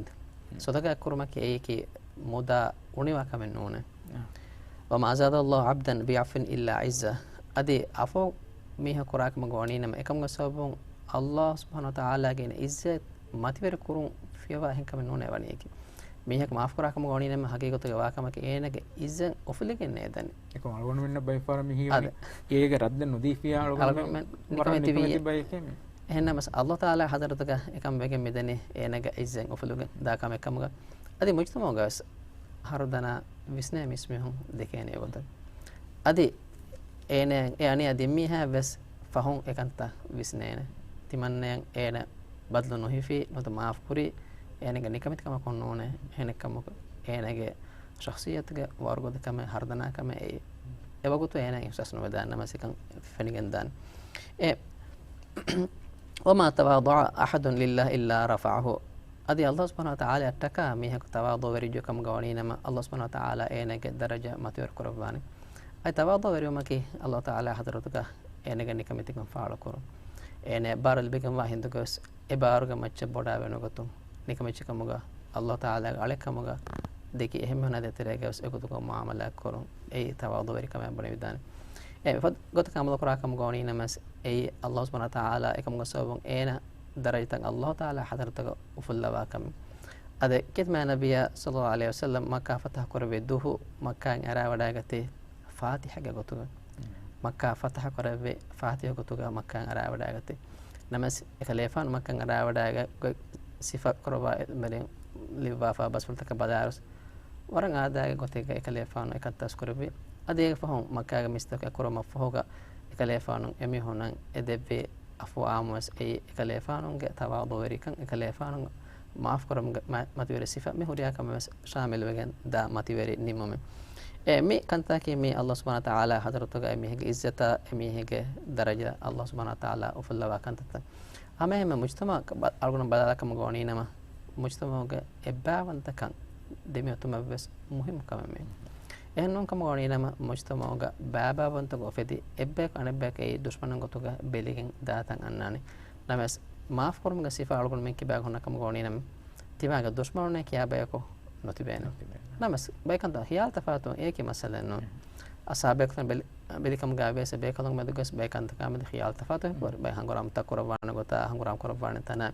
ޞަދަޤާތް ކުރުމަކީ އެއީކީ މުދާ އުނިވާ ކަމެއް ނޫނޭ. އާ. "وما زاد الله عبدا بعفو إلا عزا." އަދި ޢަފޫ މީހަކު ކުރާ ކަމަކަށް ވަނީ ނަމަ، އެކަމުގެ ސަބަބުން ﷲ ސުބްޙާނަހޫ ވަތަޢާލާގެ އިއްޒަތް މަތިވެރި ކުރުން ފިޔަވާ އެހެން ކަމެއް ނޫނޭ ވަނީކީ. މީހަކު މާފު ކުރާ ކަމަކަށް ވަނީ ނަމަ، ހަގީގަތުގަ ވާ ކަމަކީ އޭނަގެ އިއްޒަތް އުފުލިގެން ނޭދަނީ. އެކަމް އަޅުގަނޑުމެންނަށް ބައެއް ފަހަރަށް މި ހީވަނީ، އާދެ. އޭގެ ރައްދެއް ނުދީފިޔާ އަޅުގަނޑުމެން އަޅުގަނޑުމެން ނިކަމެތި ނިކަމެތި ވީ. ބައެކޭ މި. އެހެންނަމަސް ﷲ ތަޢާލާ ޙަޟްރަތުގަ އެކަމް ވެގެން މިދަނީ އޭނަގެ އިއްޒަތް އުފުލުގެން ދާ ކަމެއް ކަމުގަ. އަދި މުޖްތަމަޢުގަ ވެސް ހަރުދަނާ ވިސްނޭ މީސްމީހުން ދެކޭނެ އެގޮތަށް. އަދި އޭނަ އެ އަނިޔާ ދިން މީހާ ވެސް ފަހުން އެކަންތައް ވިސްނޭނެ. ތިމަންނަޔަށް އޭނަ ބަދަލު ނުހިފީ، ނުވަތަ މާފު ކުރީ، އޭނަގެ ނިކަމެތި ކަމަކުން ނޫނޭ. އެހެނެއްކަމަކު އޭނަގެ ޝަޚްޞިއްޔަތުގެ ވަރުގަދަ ކަމެއް، ހަރުދަނާ ކަމެއް އެއީ. އެވަގުތު އޭނަ އިޙްސާސް ނުވެދާނެ ނަމަ ސިކަން ފެނިގެން ދާނެ. އެ، "وما تواضع أحد لله إلا رفعه." އަދި ﷲ ސުބްޙާނަހޫ ވަތަޢާލާއަށްޓަކާ މީހަކު ތަވާޟުޢުވެރިއްޔާ ކަމުގަ ވަނީ ނަމަ، ﷲ ސުބްޙާނަހޫ ވަތަޢާލާ އޭނަގެ ދަރަޖަ މަތިވެރި ކުރައްވާނެ. އަދި ތަވާޟުޢުވެރިވުމަކީ ﷲ ތަޢާލާ ޙަޟްރަތުގަ އޭނަގެ ނިކަމެތިކަން ފާޅުކުރުން. އޭނަ ބާރު ލިބިގެންވާ ހިނދުގަވެސް އެ ބާރުގެ މައްޗަށް ބޮޑާވެ ނުގަތުން، ނިކަމެތިކަމުގަ ﷲ ތަޢާލާގެ އަޅެއްކަމުގަ ދެކި އެހެންމީހުންނާ ދޭތެރޭގަވެސް އެގޮތުގަ މުޢާމަލާތް ކުރުން. އެއީ ތަވާޟުޢުވެރި ކަމަށް ބުނެވިދާނެ. އެ ފަދަ ގޮތަކަށް ޢަމަލު ކުރާ ކަމުގަ ވަނީ ނަމަވެސް، އެއީ ﷲ ސުބްޙާނަހޫ ވަތަޢާލާ އެކަމުގެ ސަބަބުން އޭނަ ދަރަޖަތައް ﷲ ތަޢާލާ ޙަޟްރަތުގަ އުފުއްލަވާ ކަމެއް. އަދި ކީރިތި މާތް ނަބިއްޔާ ޞައްލައްލާހު ޢަލައިހި ވަސައްލަމް މައްކާ ފަތަޙު ކުރެއްވި ދުވަހު މައްކާއިން އަރާވަޑައިގަތީ ފާތިޙަގެ ގޮތުގަ. މައްކާ ފަތަޙު ކުރެއްވި ފާތިޙަ ގޮތުގަ މައްކާއިން އަރާވަޑައިގަތީ. ނަމަވެސް އެކަލޭފާނު މައްކާއިން އަރާވަޑައިގަތް ގޮތް ސިފަ ކުރައްވާ އެ މެރެން ލިޔުއްވާފާ ބަސްފުޅުތަކަށް ބަލާއިރު، ވަރަށް އާދައިގެ ގޮތެއްގަ އެކަލޭފާނު އެކަންތައް ކުރެއްވި. އަދި އޭގެ ފަހުން މައްކާގެ މީސްތަކު އެކުރުމަށްފަހުގަ އެކަލޭފާނު އެމީހުންނަށް އެ ދެއްވި ޢަފުވާމުވެސް އެއީ އެކަލޭފާނުގެ ތަވާޟުޢުވެރިކަން، އެކަލޭފާނު މާފުކުރުމުގެ މަ-، މަތިވެރި ސިފަ މި ހުރިހާ ކަމެއް ވެސް ޝާމިލުވެގެން ދާ މަތިވެރި ނިންމުމެއް. އެ މި ކަންތަކީ މީ ﷲ ސުބްޙާނަހޫ ވަތަޢާލާ ޙަޟްރަތުގަ އެމީހެއްގެ ޢިއްޒަތާ، އެމީހެއްގެ ދަރަޖަ ﷲ ސުބްޙާނަހޫ ވަތަޢާލާ އުފުއްލަވާ ކަންތައްތައް. ހަމައެހެންމެ މުޖްތަމަޢަކަށް ބަ-، އަޅުގަނޑު ބަލާލާ ކަމުގަ ވަނީ ނަމަ، މުޖްތަމަޢުގެ އެއްބައިވަންތަކަން ދެމިއޮތުމަށްވެސް މުހިއްމު ކަމެއް މީ. އެހެން ނޫން ކަމުގަ ވަނީ ނަމަ، މުޖްތަމަޢުގަ ބައިބައިވަންތަކަށް އުފެދި، އެއްބަޔަކު އަނެއްބަޔަކަށް އެއީ ދުޝްމަނުން ގޮތުގަ ބެލިގެން ދާތަން އަންނާނެ. ނަމަވެސް، މާފުކުރުމުގެ ސިފަ އަޅުގަނޑުމެން ކިބާގަ ހުންނަ ކަމުގަ ވަނީ ނަމަ، ތިމާގެ ދުޝްމަނުންނޭ ކިޔާ ބަޔަކު ނުތިބޭނެ. ނުތިބޭނެ. ނަމަވެސް، ބައެއް ކަންތައް ޚިޔާލު ތަފާތު އެއީކީ މައްސަލައެއް ނޫން. އެހެން. އަސާބެއްކަން ބެލި-، ބެލިކަމުގަ ވިޔަސް ބޭކަލުން މެދުގަސް ބޭކަންތަކާ މެދު ޚިޔާލު ތަފާތު ހިފުވަރު. ބައެއް ހަނގުރާމަތައް ކުރައްވާނެ ގޮތާ، ހަނގުރާމަ ކުރައްވާނެ ތަނާ،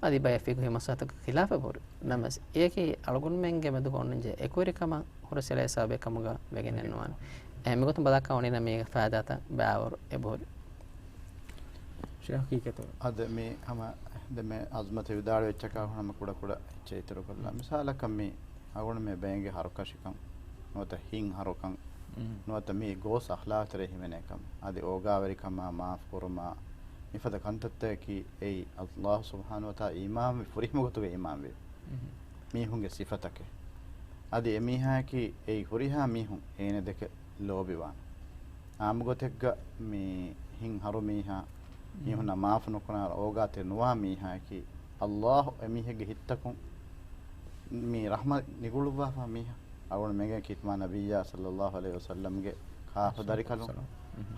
އަދި ބައެއް ފިޤުހީ މައްސަލަތަކަށް ޚިލާފެއް ހުރި. ނަމަވެސް، އެއީކީ އަޅުގަނޑުމެންގެ މެދުގަ އޮންނަންޖެހޭ އެކުވެރިކަމަށް ހުރެސްއެޅޭ ސަބަބެއް ކަމުގަ ވެގެނެއް ނުވާނެ. އެ މިގޮތުން ބަލާކަށް ވަނީ ނަމަ މީގެ ފައިދާތައް ބައިވަރު އެބަހުރި. ޝޭޚް ހަޤީޤަތު. އަދި މި ހަމަ ދެންމެ އަޒްމަތު ވިދާޅުވެއްޗަކާ ހަމަ ކުޑަ ކުޑަ އެއްޗެއް އިތުރުކޮށްލާ. މި. މިސާލަކަށް މި އަޅުގަނޑުމެން ބޭނގެ ހަރުކަށިކަން، ނުވަތަ ހިތްހަރުކަން، ނުވަތަ މި ގޯސް އަޚްލާޤްތެރޭ ހިމެނޭކަން، އަދި އޯގާވެރިކަމާ، މާފުކުރުމާ، މިފަދަ ކަންތައްތަކަކީ އެއީ ﷲ ސުބްޙާނަހޫ ވަތަޢާލާ އީމާންވި ފުރިހަމަ ގޮތުގެ އީމާންވީ މީހުންގެ ސިފަތަކެއް. އަދި އެމީހާއަކީ އެއީ ހުރިހާ މީހުން އޭނަ ދެކެ ލޯބިވާނެ. އާއްމު ގޮތެއްގަ މި ހިތް ހަރު މީހާ، މީހުންނަށް މާފު ނުކުރާ އޯގާތެރި ނުވާ މީހާއަކީ ﷲ އެމީހެއްގެ ހިތްތަކުން މި ރަޙްމަތް ނިގުޅުއްވާފަ މީހާ. އަޅުގަނޑުމެންގެ ކީރިތި މާ ނަބިއްޔާ ޞައްލައްލާހު ޢަލައިހި ވަސައްލަމްގެ ޚާއްޞަ ދަރިކަލުން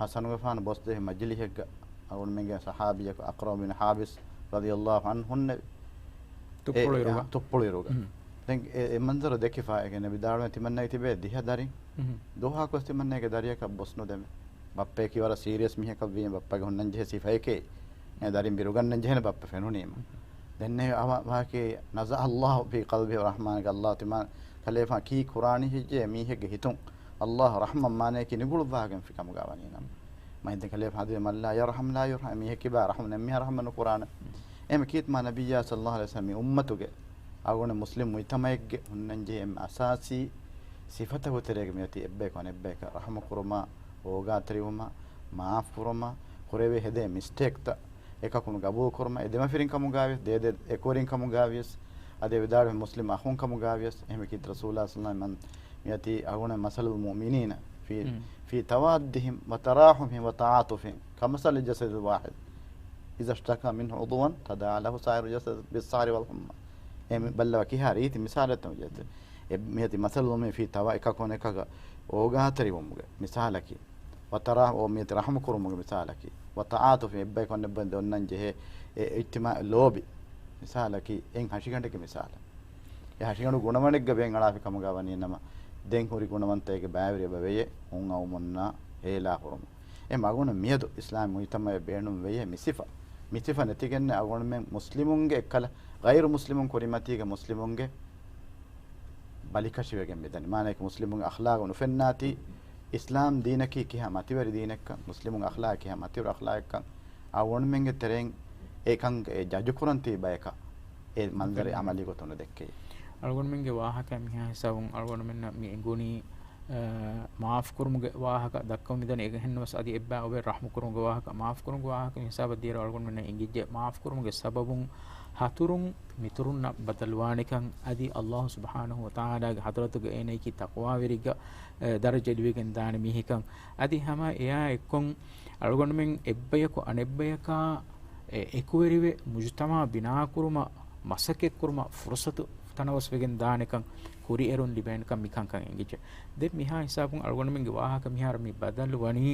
ޙަސަނުގެފާނު ބޮސްދޭ މަޖިލިހެއްގަ އަޅުގަނޑުމެންގެ ޞަޙާބީއަކު އަޤްރަޢު ބިން ޙާބިސް ރަޟިޔައްލާހު ޢަންހު ހުންނެވި. ތުއްޕުޅު އިރުގަ. އެ، ތުއްޕުޅު އިރުގަ. ދެން އެ، އެ މަންޒަރު ދެކިފަ އޭގެ ނަބި ދާޅުވެ ތިމަންނައި ތިބޭ ދިހަ ދަރިން. ދުވަހަކުވެސް ތިމަންނައިގެ ދަރިއަކަށް ބޮސް ނުދެމެ. ބައްޕައަކީ ވަރަށް ސީރިއަސް މީހަކަށްވީމަ، ބައްޕަގެ ހުންނަންޖެހޭ ސިފައެކޭ. އެ ދަރިން ބިރުގަންނަން ޖެހޭނެ ބައްޕަ ފެނުނީމަ. ދެންނެވި އަވަ ވާކީ ނަޒަޢަ ﷲ ފީ ޤަލްބިހި ރަޙްމާނަކަ. ﷲ ތިމާ ކަލޭފާ ކީ ކުރާނީ ހިއްޖެ މީހެއްގެ ހިތުން ﷲ ރަޙްމަ މާނަޔަކީ ނިގުޅުއްވާގެންފި ކަމުގަ ވަނީނަމަ. މައިންދެ ކަލޭފާ ހަދީސް މަން ލާ ޔަރްޙަމް ލާ ޔުރްޙަމް. މީހެއް ކިބާ ރަޙްމަ ނެމްމިހާ ރަޙްމަ ނުކުރާނެ. އެހެން ކީރިތި މާ ނަބިއްޔާ ޞައްލައްލާހު ޢަލައިހި ވަސައްލަމް މި އުއްމަތުގެ އަޅުގަނޑު މުސްލިމް މުޖްތަމަޢެއްގެ ހުންނަންޖެހޭ އެންމެ އަސާސީ ސިފަތަކުގެ ތެރޭގަ މިއޮތީ އެއްބަޔަކު އަނެއްބަޔަކަށް ރަޙްމަ ކުރުމާ، އޯގާތެރިވުމާ، މާފު ކުރުމާ، ކުރެވޭ ހެދޭ މިސްޓޭކްތައް އެކަކުނު ގަބޫލު ކުރުމަށް، އެ ދެމަފިރިން ކަމުގައިވިޔަސް، ދޭދޭ އެކުވެރިން ކަމުގައިވިޔަސް، އަދި ވިދާޅުވި މުސްލިމް އަޚުން ކަމުގައިވިޔަސް، އެހެން ކީރިތި ރަސޫލާ ޞައްލައްލާހު ޢަލައިހި ވަސައްލަމް މިއޮތީ އަޅުގަނޑު މަސަލުލް މުއުމިނީނަ ފީ، ފީ ތަވާއްދިހިމް ވަތަރާޙުމިހިމް ވަތަޢާޠުފިހިމް ކަމަސަލި ޖަސަދިލް ވާޙިދް އިޒަ އިޝްތަކާ މިންހު ޢުޟުވުން ތަދާޢާ ލަހު ސާއިރު ޖަސަދި ބިއްސަހަރި ވަލްޙުއްމާ. އެ ބައްލަވާ ކިހާ ރީތި މިސާލެއްތޯ މިއޮތީ. އެ މިއޮތީ މަސަލު މި ފީ ތަވާ އެކަކު އަނެކަކަށް އޯގާތެރިވުމުގެ މިސާލަކީ. ވަތަރާ އޯ މިއޮތީ ރަޙްމަ ކުރުމުގެ މިސާލަކީ. ވަތަޢާޠުފި އެއްބަޔަކު އަނެއްބަޔަށް އޮންނަން ޖެހޭ އެ އިޖްތިމާޢީ ލޯބި މިސާލަކީ. އެއިން ހަށިގަނޑެއްގެ މިސާލަށް. އެ ހަށިގަނޑު ގުނަވަނެއްގަ ބޭން އަޅާފި ކަމުގަ ވަނީނަމަ، ދެން ހުރި ގުނަވަންތައެއްގެ ބައިވެރި އެބަ ވެޔޭ ހުން އައުމުންނާ ހޭލާ ހުރުމުން. އެ މަގުނަ މިއަދު އިސްލާމީ މުޖްތަމަޢަށް ބޭނުން ވެޔޭ މި ސިފަ. މި ސިފަ ނެތިގެންނެއް އަޅުގަނޑުމެން މުސްލިމުންގެ އެއްކަލަ، ޣައިރު މުސްލިމުން ކުރިމަތީގެ މުސްލިމުންގެ ބަލިކަށިވެގެން މިދަނީ. މާނައަކީ މުސްލިމުންގެ އަޚްލާގު ނުފެންނާތީ، އިސްލާމް ދީނަކީ ކިހާ މަތިވެރި ދީނެއްކަން، މުސްލިމުންގެ އަޚްލާގަކީ ކިހާ މަތިވެރި އަޚްލާގެއްކަން، އަޅުގަނޑުމެންގެ ތެރެއިން އެކަން އެ ޖަޖުކުރަން ތިބި ބަޔަކަށް އެ މަންޒަރެއް ނުފެންނާނެ. އަމަލީ ގޮތުން ނުދެއްކެވި. އަޅުގަނޑުމެންގެ ވާހަކަ މިހާ ހިސާބުން އަޅުގަނޑުމެންނަށް މި އެނގުނީ، އަ، މާފުކުރުމުގެ ވާހަކަ ދައްކަމުން މިދަނީ. އެހެންނަމަވެސް އަދި އެއްބައި އޮވޭ ރަޙްމުކުރުމުގެ ވާހަކަ. މާފުކުރުމުގެ ވާހަކަ މި ހިސާބަށް ދިޔައިރު އަޅުގަނޑުމެންނަށް އެނގިއްޖެ މާފުކުރުމުގެ ސަބަބުން ހަތުރުން މިތުރުންނަށް ބަދަލުވާނެކަން އަދި ﷲ ސުބްޙާނަހޫ ވަތަޢާލާގެ ޙަޟްރަތުގަ އޭނައަކީ ތަޤްވާވެރިއެއްގެ، އެ، ދަރަޖަ ލިބިގެން ދާނެ މީހެއްކަން. އަދި ހަމަ އެއާ އެއްކޮށް އަޅުގަނޑުމެން އެއްބަޔަކު އަނެއްބަޔަކާ އެ އެކުވެރިވެ މުޖުތަމަޢަށް ބިނާކުރުމަށް މަސައްކަތްކުރުމަށް ފުރުޞަތު ތަނަވަސްވެގެން ދާނެކަން، ކުރިއެރުން ލިބޭނެކަން މިކަންކަން އެނގިއްޖެ. ދެން މިހާ ހިސާބުން އަޅުގަނޑުމެންގެ ވާހަކަ މިހާރު މި ބަދަލު ވަނީ،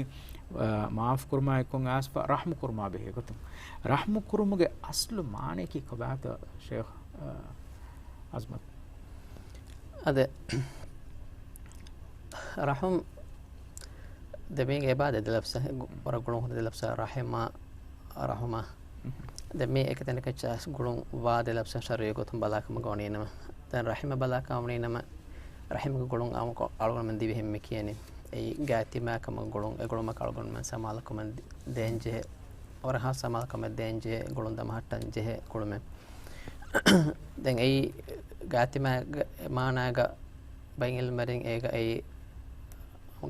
އާ، މާފުކުރުމާ އެއްކޮށް އައިސްފަ ރަޙްމުކުރުމާ ބެހޭ ގޮތުން. ރަޙްމުކުރުމުގެ އަސްލު މާނައަކީ ކޮބާތޯ ޝޭޚް، އާ، އަޒްމަތް؟ އަދެ، ރަޙުމް ދެމީގެ އެބާ ދެ ލަފްޒެއް، ވަރަށް ގުޅުން ހުރި ދެ ލަފްޒެއް، ރަޙިމާ، ރަޙުމާ. ދެ މީ އެކި ތަނަކަށް ގުޅުން ވާ ދެ ލަފްޒެއް ޝަރުޢީ ގޮތުން ބަލާކަމަށް ގަނީނަމަ. ދެން ރަޙިމަށް ބަލާކަމަށް ވަނީނަމަ، ރަޙިމުގެ ގުޅުން އަޅުގަނޑުމެން ދިވެހިން މި ކިޔަނީ. އެއީ ގާތްތިމާ ކަމަށް ގުޅުން، އެ ގުޅުމަކަށް އަޅުގަނޑުމެން ސަމާލުކަމެއް ދޭންޖެހޭ، ވަރަށް ހާސް ސަމާލުކަމެއް ދޭންޖެހޭ ގުޅުން ދަމަހައްޓަން ޖެހޭ ގުޅުމެއް. ދެން އެއީ ގާތިމާގެ މާނާގަ ބައިން އިލްމުވެރިން އޭގަ އެއީ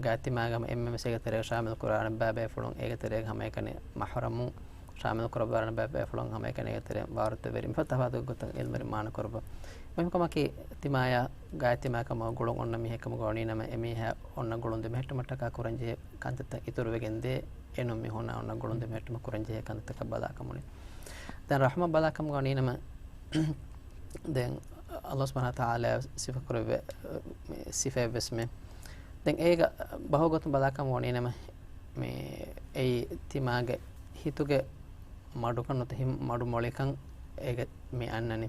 ގާތިމާގަ ހަމަ އެންމެންވެސް އޭގެ ތެރޭގަ ޝާމިލް ކުރާނެ ބައިބޭފުޅުން އޭގެ ތެރޭގަ ހަމައެކަނި މަޙްރަމުން ޝާމިލް ކުރައްވާނެ ބައިބޭފުޅުން ހަމައެކަނި އޭގެ ތެރޭ ވާރުތަވެރި މިފަދަ ތަފާތު ގޮތަށް އިލްމުވެރިން މާނަ ކުރައްވާ. މުހިންމު ކަމަކީ ތިމާޔާ ގާތިމާ ކަމަށް ގުޅުން އޮންނަ މީހެއް ކަމަށް ގޮވަނީ ނަމަ އެމީހާ އޮންނަ ގުޅުން ދެމެހެއްޓުމަށްޓަކާ ކުރަންޖެހޭ ކަންތައްތައް އިތުރުވެގެން ދޭ. އެނޫން މީހުންނާ އޮންނަ ގުޅުން ދެމެހެއްޓުމަށް ކުރަންޖެހޭ ކަންތައްތަކަށް ބަލާކަމުން. ދެން ރަޙުމަތް ބަލާކަމުގަ ވަނީނަމަ، ދެން ﷲ ސުބްޙާނަހޫ ވަތަޢާލާ ސިފަކުރެއްވި ސިފައެއްވެސް މެ. ދެން އޭގަ ބަހުގޮތުން ބަލާކަމުގަ ވަނީނަމަ، މި އެއީ ތިމާގެ ހިތުގެ މަޑުކަން ނުތަ ހިތް މަޑު މޮޅިކަން އޭގެ މި އަންނަނީ.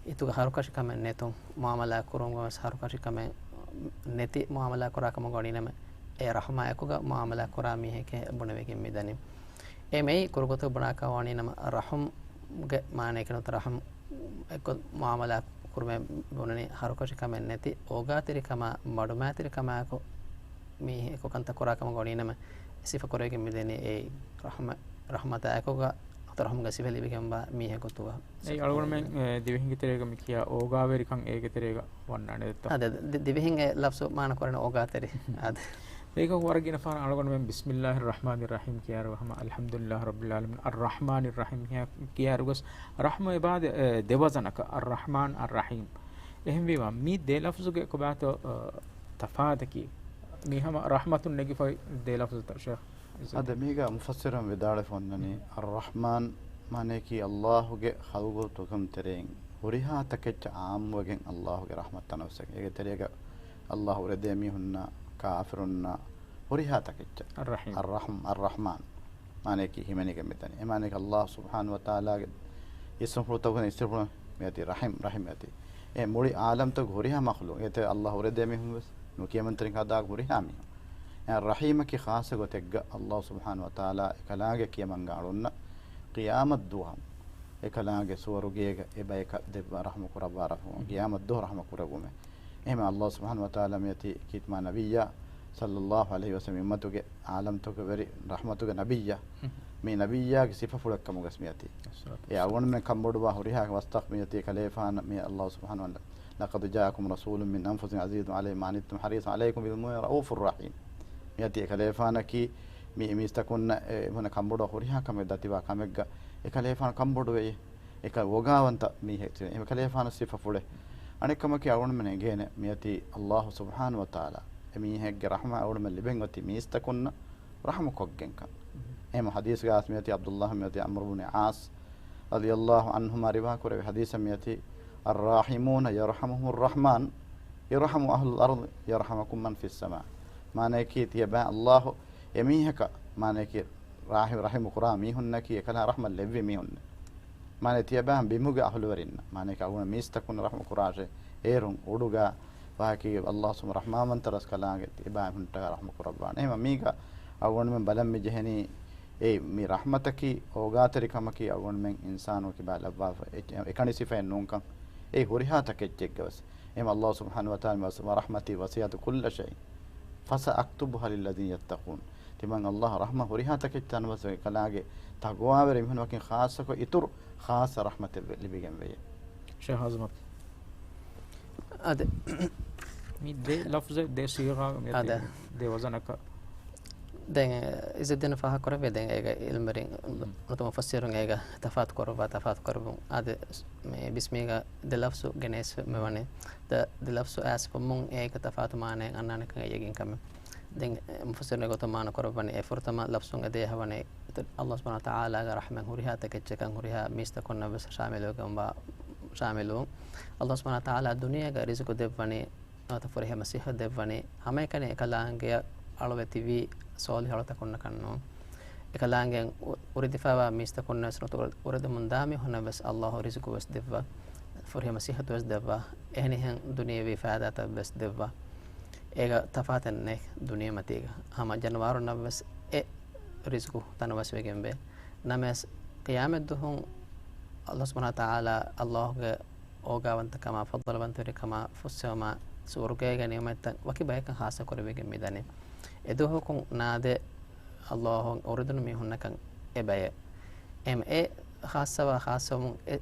ހިތުގަ ހަރުކަށި ކަމެއް ނެތުން، މުޢާމަލާ ކުރުމުގަވެސް ހަރުކަށި ކަމެއް ނެތި މުޢާމަލާ ކުރާ ކަމުގަ ވަނީނަމަ، އެ ރަޙުމާ އެކުގަ މުޢާމަލާ ކުރާ މީހެކޭ ބުނެވިގެން މިދަނީ. އެ މެއި ކުރު ގޮތަށް ބުނާކަށް ވަނީނަމަ، ރަޙުމްގެ މާނައަކީ ނުތަ ރަޙުމް އެއްކޮށް މުޢާމަލާ ކުރުމޭ ބުނަނީ ހަރުކަށި ކަމެއް ނެތި، އޯގާތެރިކަމާ، މަޑުމައިތިރިކަމާއެކު މީހަކު ކަންތައް ކުރާ ކަމަށް ވަނީނަމަ، ސިފަ ކުރެވިގެން މިދެނީ އެއީ ރަޙުމަ، ރަޙުމަތާ އެކުގަ ރަޙުމްގެ ސިފަ ލިބިގެންވާ މީހެއް ގޮތުގަ. އެއީ އަޅުގަނޑުމެން، އެ، ދިވެހިންގެ ތެރޭގަ މި ކިޔާ އޯގާވެރިކަން އޭގެ ތެރޭގަ ވަންނާނެ ދެއްތޯ؟ އާ، ދެ-، ދި-، ދިވެހިން އެ ލަފްޒު މާނަ ކުރަނީ އޯގާތެރި. އާ، ދެ-، އޭގަ ވަރަށް ގިނަ ފަހަރަށް އަޅުގަނޑުމެން ބިސްމިއްލާހި ރަޙްމާނި ރަޙީމް ކިޔާއިރު ހަމަ އަލްޙަމްދުލިއްލާހި ރައްބިލް ޢާލަމީން އައްރަޙްމާނި ރަޙީމް ކިޔާ-، ކިޔާއިރު ގޮސް ރަޙްމަ އެބާ ދެ-، އެ، ދެ ވަޒަނަކަށް އައްރަޙްމާން އައްރަޙީމް. އެހެންވީމަ މި ދެ ލަފްޒުގެ ކޮބާތޯ، އަ، ތަފާތަކީ؟ މީ ހަމަ ރަޙްމަތުން ނެގިފައި ދެ ލަފްޒުތައް ޝޭޚް. އަދި މީގަ މުފައްސިރުން ވިދާޅުވެފަ އޮންނަނީ، އައްރަޙްމާން މާނަޔަކީ އައްލާހުގެ ޚަލްޤުތަކުން ތެރެއިން ހުރިހާ ތަކެއްޗަށް ޢާއްމުވެގެން އައްލާހުގެ ރަޙްމަތް ތަނަވަސްވެގެން. އޭގެ ތެރޭގަ އައްލާހު އުރެދޭ މީހުންނަށް، ކާފިރުންނަށް، ހުރިހާ ތަކެއްޗަށް. އައްރަޙީމް. އައްރަޙްމް، އައްރަޙްމާން މާނަޔަކީ ހިމެނިގެން މިދަނީ. އެ މާނަޔަކީ އައްލާހު ސުބްޙާނަހު ވަތަޢާލާގެ އިސްމުފުޅުތަކުގެ އިސްމުފުޅު މިއޮތީ ރަޙީމް، ރަޙީމް އޮތީ. އެ މުޅި ޢާލަމްތަކުގެ ހުރިހާ މަޚްލޫޤު، އޭތެ އައްލާހު އުރެދޭ މީހުން ވެސް ނުކިޔަމަންތެރިން ހަދާ ހުރިހާ މީހުން. އެ ރަޙީމަކީ ޚާއްޞަ ގޮތެއްގަ އައްލާހު ސުބްޙާނަހު ވަތަޢާލާ އެކަލާނގެ ކިޔަމަންގާ އަޅުންނަށް ޤިޔާމަތް ދުވަހު އެކަލާނގެ ސުވަރުގޭގަ އެ ބަޔަކަށް ދެއްވާ ރަޙްމަ ކުރައްވާ ރަޙްމަ، ޤިޔާމަތް ދުވަހު ރަޙްމަ ކުރެއްވުމެއް. އެހެން އައްލާހު ސުބްޙާނަހު ވަތަޢާލާ މިއޮތީ ކީރިތި މާ ނަބިއްޔާ ޞައްލައްލާހު ޢަލައިހި ވަސައްލަމް އުއްމަތުގެ ޢާލަމްތަކުގެ ވެރި ރަޙްމަތުގެ ނަބިއްޔާ، މި ނަބިއްޔާގެ ސިފަފުޅެއް ކަމުގަސް މިއޮތީ. އެ އަޅުގަނޑުމެން ކަންބޮޑުވާ ހުރިހާ ވަސްތަކު މިއޮތީ އެކަލޭފާނަށް މި އައްލާހު ސުބްޙާނަހު ވަތަޢާލާ، لقد جاءكم رسول من أنفسكم عزيز عليه ما عنتم حريص عليكم بالمؤمنين رءوف رحيم. މިއޮތީ އެކަލޭފާނަކީ މި މީސްތަކުންނަށް އެ ބުނެ ކަންބޮޑު ހުރިހާ ކަމެއް ދަތިވާ ކަމެއްގަ އެކަލޭފާނު ކަންބޮޑުވެޔޭ. އެކަ ވޮގާވަންތަ މީހެއް ތިބެ. އެކަލޭފާނު ސިފަފުޅެއް. އަނެއްކަމަކީ އަޅުގަނޑުމެން އެނގޭނެ މިއޮތީ އައްލާހު ސުބްޙާނަހު ވަތަޢާލާ އެ މީހެއްގެ ރަޙްމަ އަޅުގަނޑުމެން ލިބެން އޮތީ މީސްތަކުންނަށް ރަޙްމަ ކޮށްގެންކަން. އެހެން ޙަދީޘްގަ މިއޮތީ ޢަބްދުﷲ މިއޮތީ ޢަމްރު ބުނު ޢާޞް ރަޟިޔަﷲ ޢަންހުމާ ރިވާ ކުރެއްވި ޙަދީޘެއް މިއޮތީ، الراحمون يرحمهم الرحمن ارحموا أهل الأرض يرحمكم من في السماء. މާނަޔަކީ ތިޔަބައި އައްލާހު އެމީހަކަށް މާނަޔަކީ ރާޙި-، ރަޙިމު ކުރާ މީހުންނަކީ އެކަލާ ރަޙްމަ ލެއްވި މީހުންނެއް. މާނަ ތިޔަބައި ބިމުގެ އަހުލުވެރިންނަށް، މާނަ އަޅުގަނޑު މީސްތަކުން ރަޙްމަ ކުރާށޭ، އޭރުން އުޑުގަ ވާހަކީ އައްލާހު ސުބްޙާނަހު ރަޙްމާންވަންތަ ރަސްކަލާނގެ ތިބާ އެހުންޓަކާ ރަޙްމަ ކުރައްވާނެ. އެހެން މީގަ އަޅުގަނޑުމެން ބަލަން މި ޖެހެނީ، އެ މި ރަޙްމަތަކީ އޯގާތެރިކަމަކީ އަޅުގަނޑުމެން އިންސާނުން ކިބާ ލައްވާފަ އެ-، އެކަނި ސިފައެއް ނޫންކަން. އެ ހުރިހާ ތަކެއްޗެއްގަވެސް. އެހެން އައްލާހު ސުބްޙާނަހު ވަތަޢާލާ ވަރަޙްމަތީ ވަސިޢަތް ކުއްލަ ޝައިއިން ފަސައަކްތުބުހާ ލިއްލަޒީނަ ޔައްތަޤޫން. ތިމަން އައްލާހު ރަޙްމަ ހުރިހާ ތަކެއްޗަށް ތަނަވަސްވެ ކަލާނގެ ތަޤްވާވެރި މީހުން ވަކިން ޚާއްޞަކޮށް އިތުރު ޚާއްޞަ ރަޙްމަތެއް ވެ-، ލިބިގެން ވެޔޭ. ޝޭޚް އަޒްމަތް. އާދެ. މި ދެ ލަފްޒެއް ދެ ޞީޣާ އާދެ. ދެ ވަޒަނަކަށް. ދެން އިޒުއްދީން ފާހަގަކުރެއްވި ދެން އޭގަ އިލްމުވެރިން ނުވަތަ މުފައްސިރުން އޭގަ ތަފާތު ކުރައްވާ ތަފާތު ކުރެއްވުން. އާދެ، މި ބިސްމީގަ ދެ ލަފްޒު ގެނެސް މިވަނީ. ދަ-، ދެ ލަފްޒު އައިސްފަމުން އޭގެ ތަފާތު މާނައެއް އަންނާނެކަން ޔަގީންކަމެއް. ދެން މުފައްސިރުން އެގޮތަށް މާނަ ކުރައްވަނީ އެ ފުރަތަމަ ލަފްޒުން އެދޭ ހަވަނީ އައްލާހު ސުބްޙާނަހު ވަތަޢާލާގެ ރަޙްމަތް ހުރިހާ ތަކެއްޗަކަށް ހުރިހާ މީސްތަކުންނަށް ވެސް ޝާމިލުވެގެންވާ، ޝާމިލުވުން. އައްލާހު ސުބްޙާނަހު ވަތަޢާލާ ދުނިޔޭގަ ރިޒުޤު ދެއްވަނީ ނުވަތަ ފުރިހަމަ ޞިއްޙަތު ދެއްވަނީ ހަމައެކަނި އެކަލާނގެއަށް އަޅުވެތިވި ޞާލިޙު އަޅުތަކުންނަކަށް ނޫން. އެކަލާނގެއަށް އު-، އުރެދިފައިވާ މީސްތަކުންނަށް ވެސް ނުވަތަ އުރެދެމުންދާ މީހުންނަށް ވެސް އައްލާހު ރިޒުޤު ވެސް ދެއްވާ، ފުރިހަމަ ޞިއްޙަތު ވެސް ދެއްވާ، އެހެނިހެން ދުނިޔެވީ ފައިދާތައް ވެސް ދެއްވާ. އޭގަ ތަފާތެއް ނެތް ދުނިޔެމަތީގަ. ހަމަ ޖަނަވާރުންނަށް ވެސް އެ ރިޒުޤު ތަނަވަސްވެގެންވޭ. ނަމަވެސް ޤިޔާމަތްދުވަހު އައްލާހު ސުބްޙާނަހު ވަތަޢާލާ އައްލާހުގެ އޯގާވަންތަކަމާ، ފަޟްލުވަންތަވެރިކަމާ ފުއްސެވުމާ، ސުވަރުގޭގެ ނިޢުމަތްތައް ވަކި ބަޔަކަށް ޚާއްޞަ ކުރެވިގެން މިދަނީ. އެދުވަހަކުން ނާދޭ އައްލާހު އުރެދުނު މީހުންނަކަށް އެ ބަޔެއް. އެހެން އެ ޚާއްޞަވާ ޚާއްޞަވުމުން އެ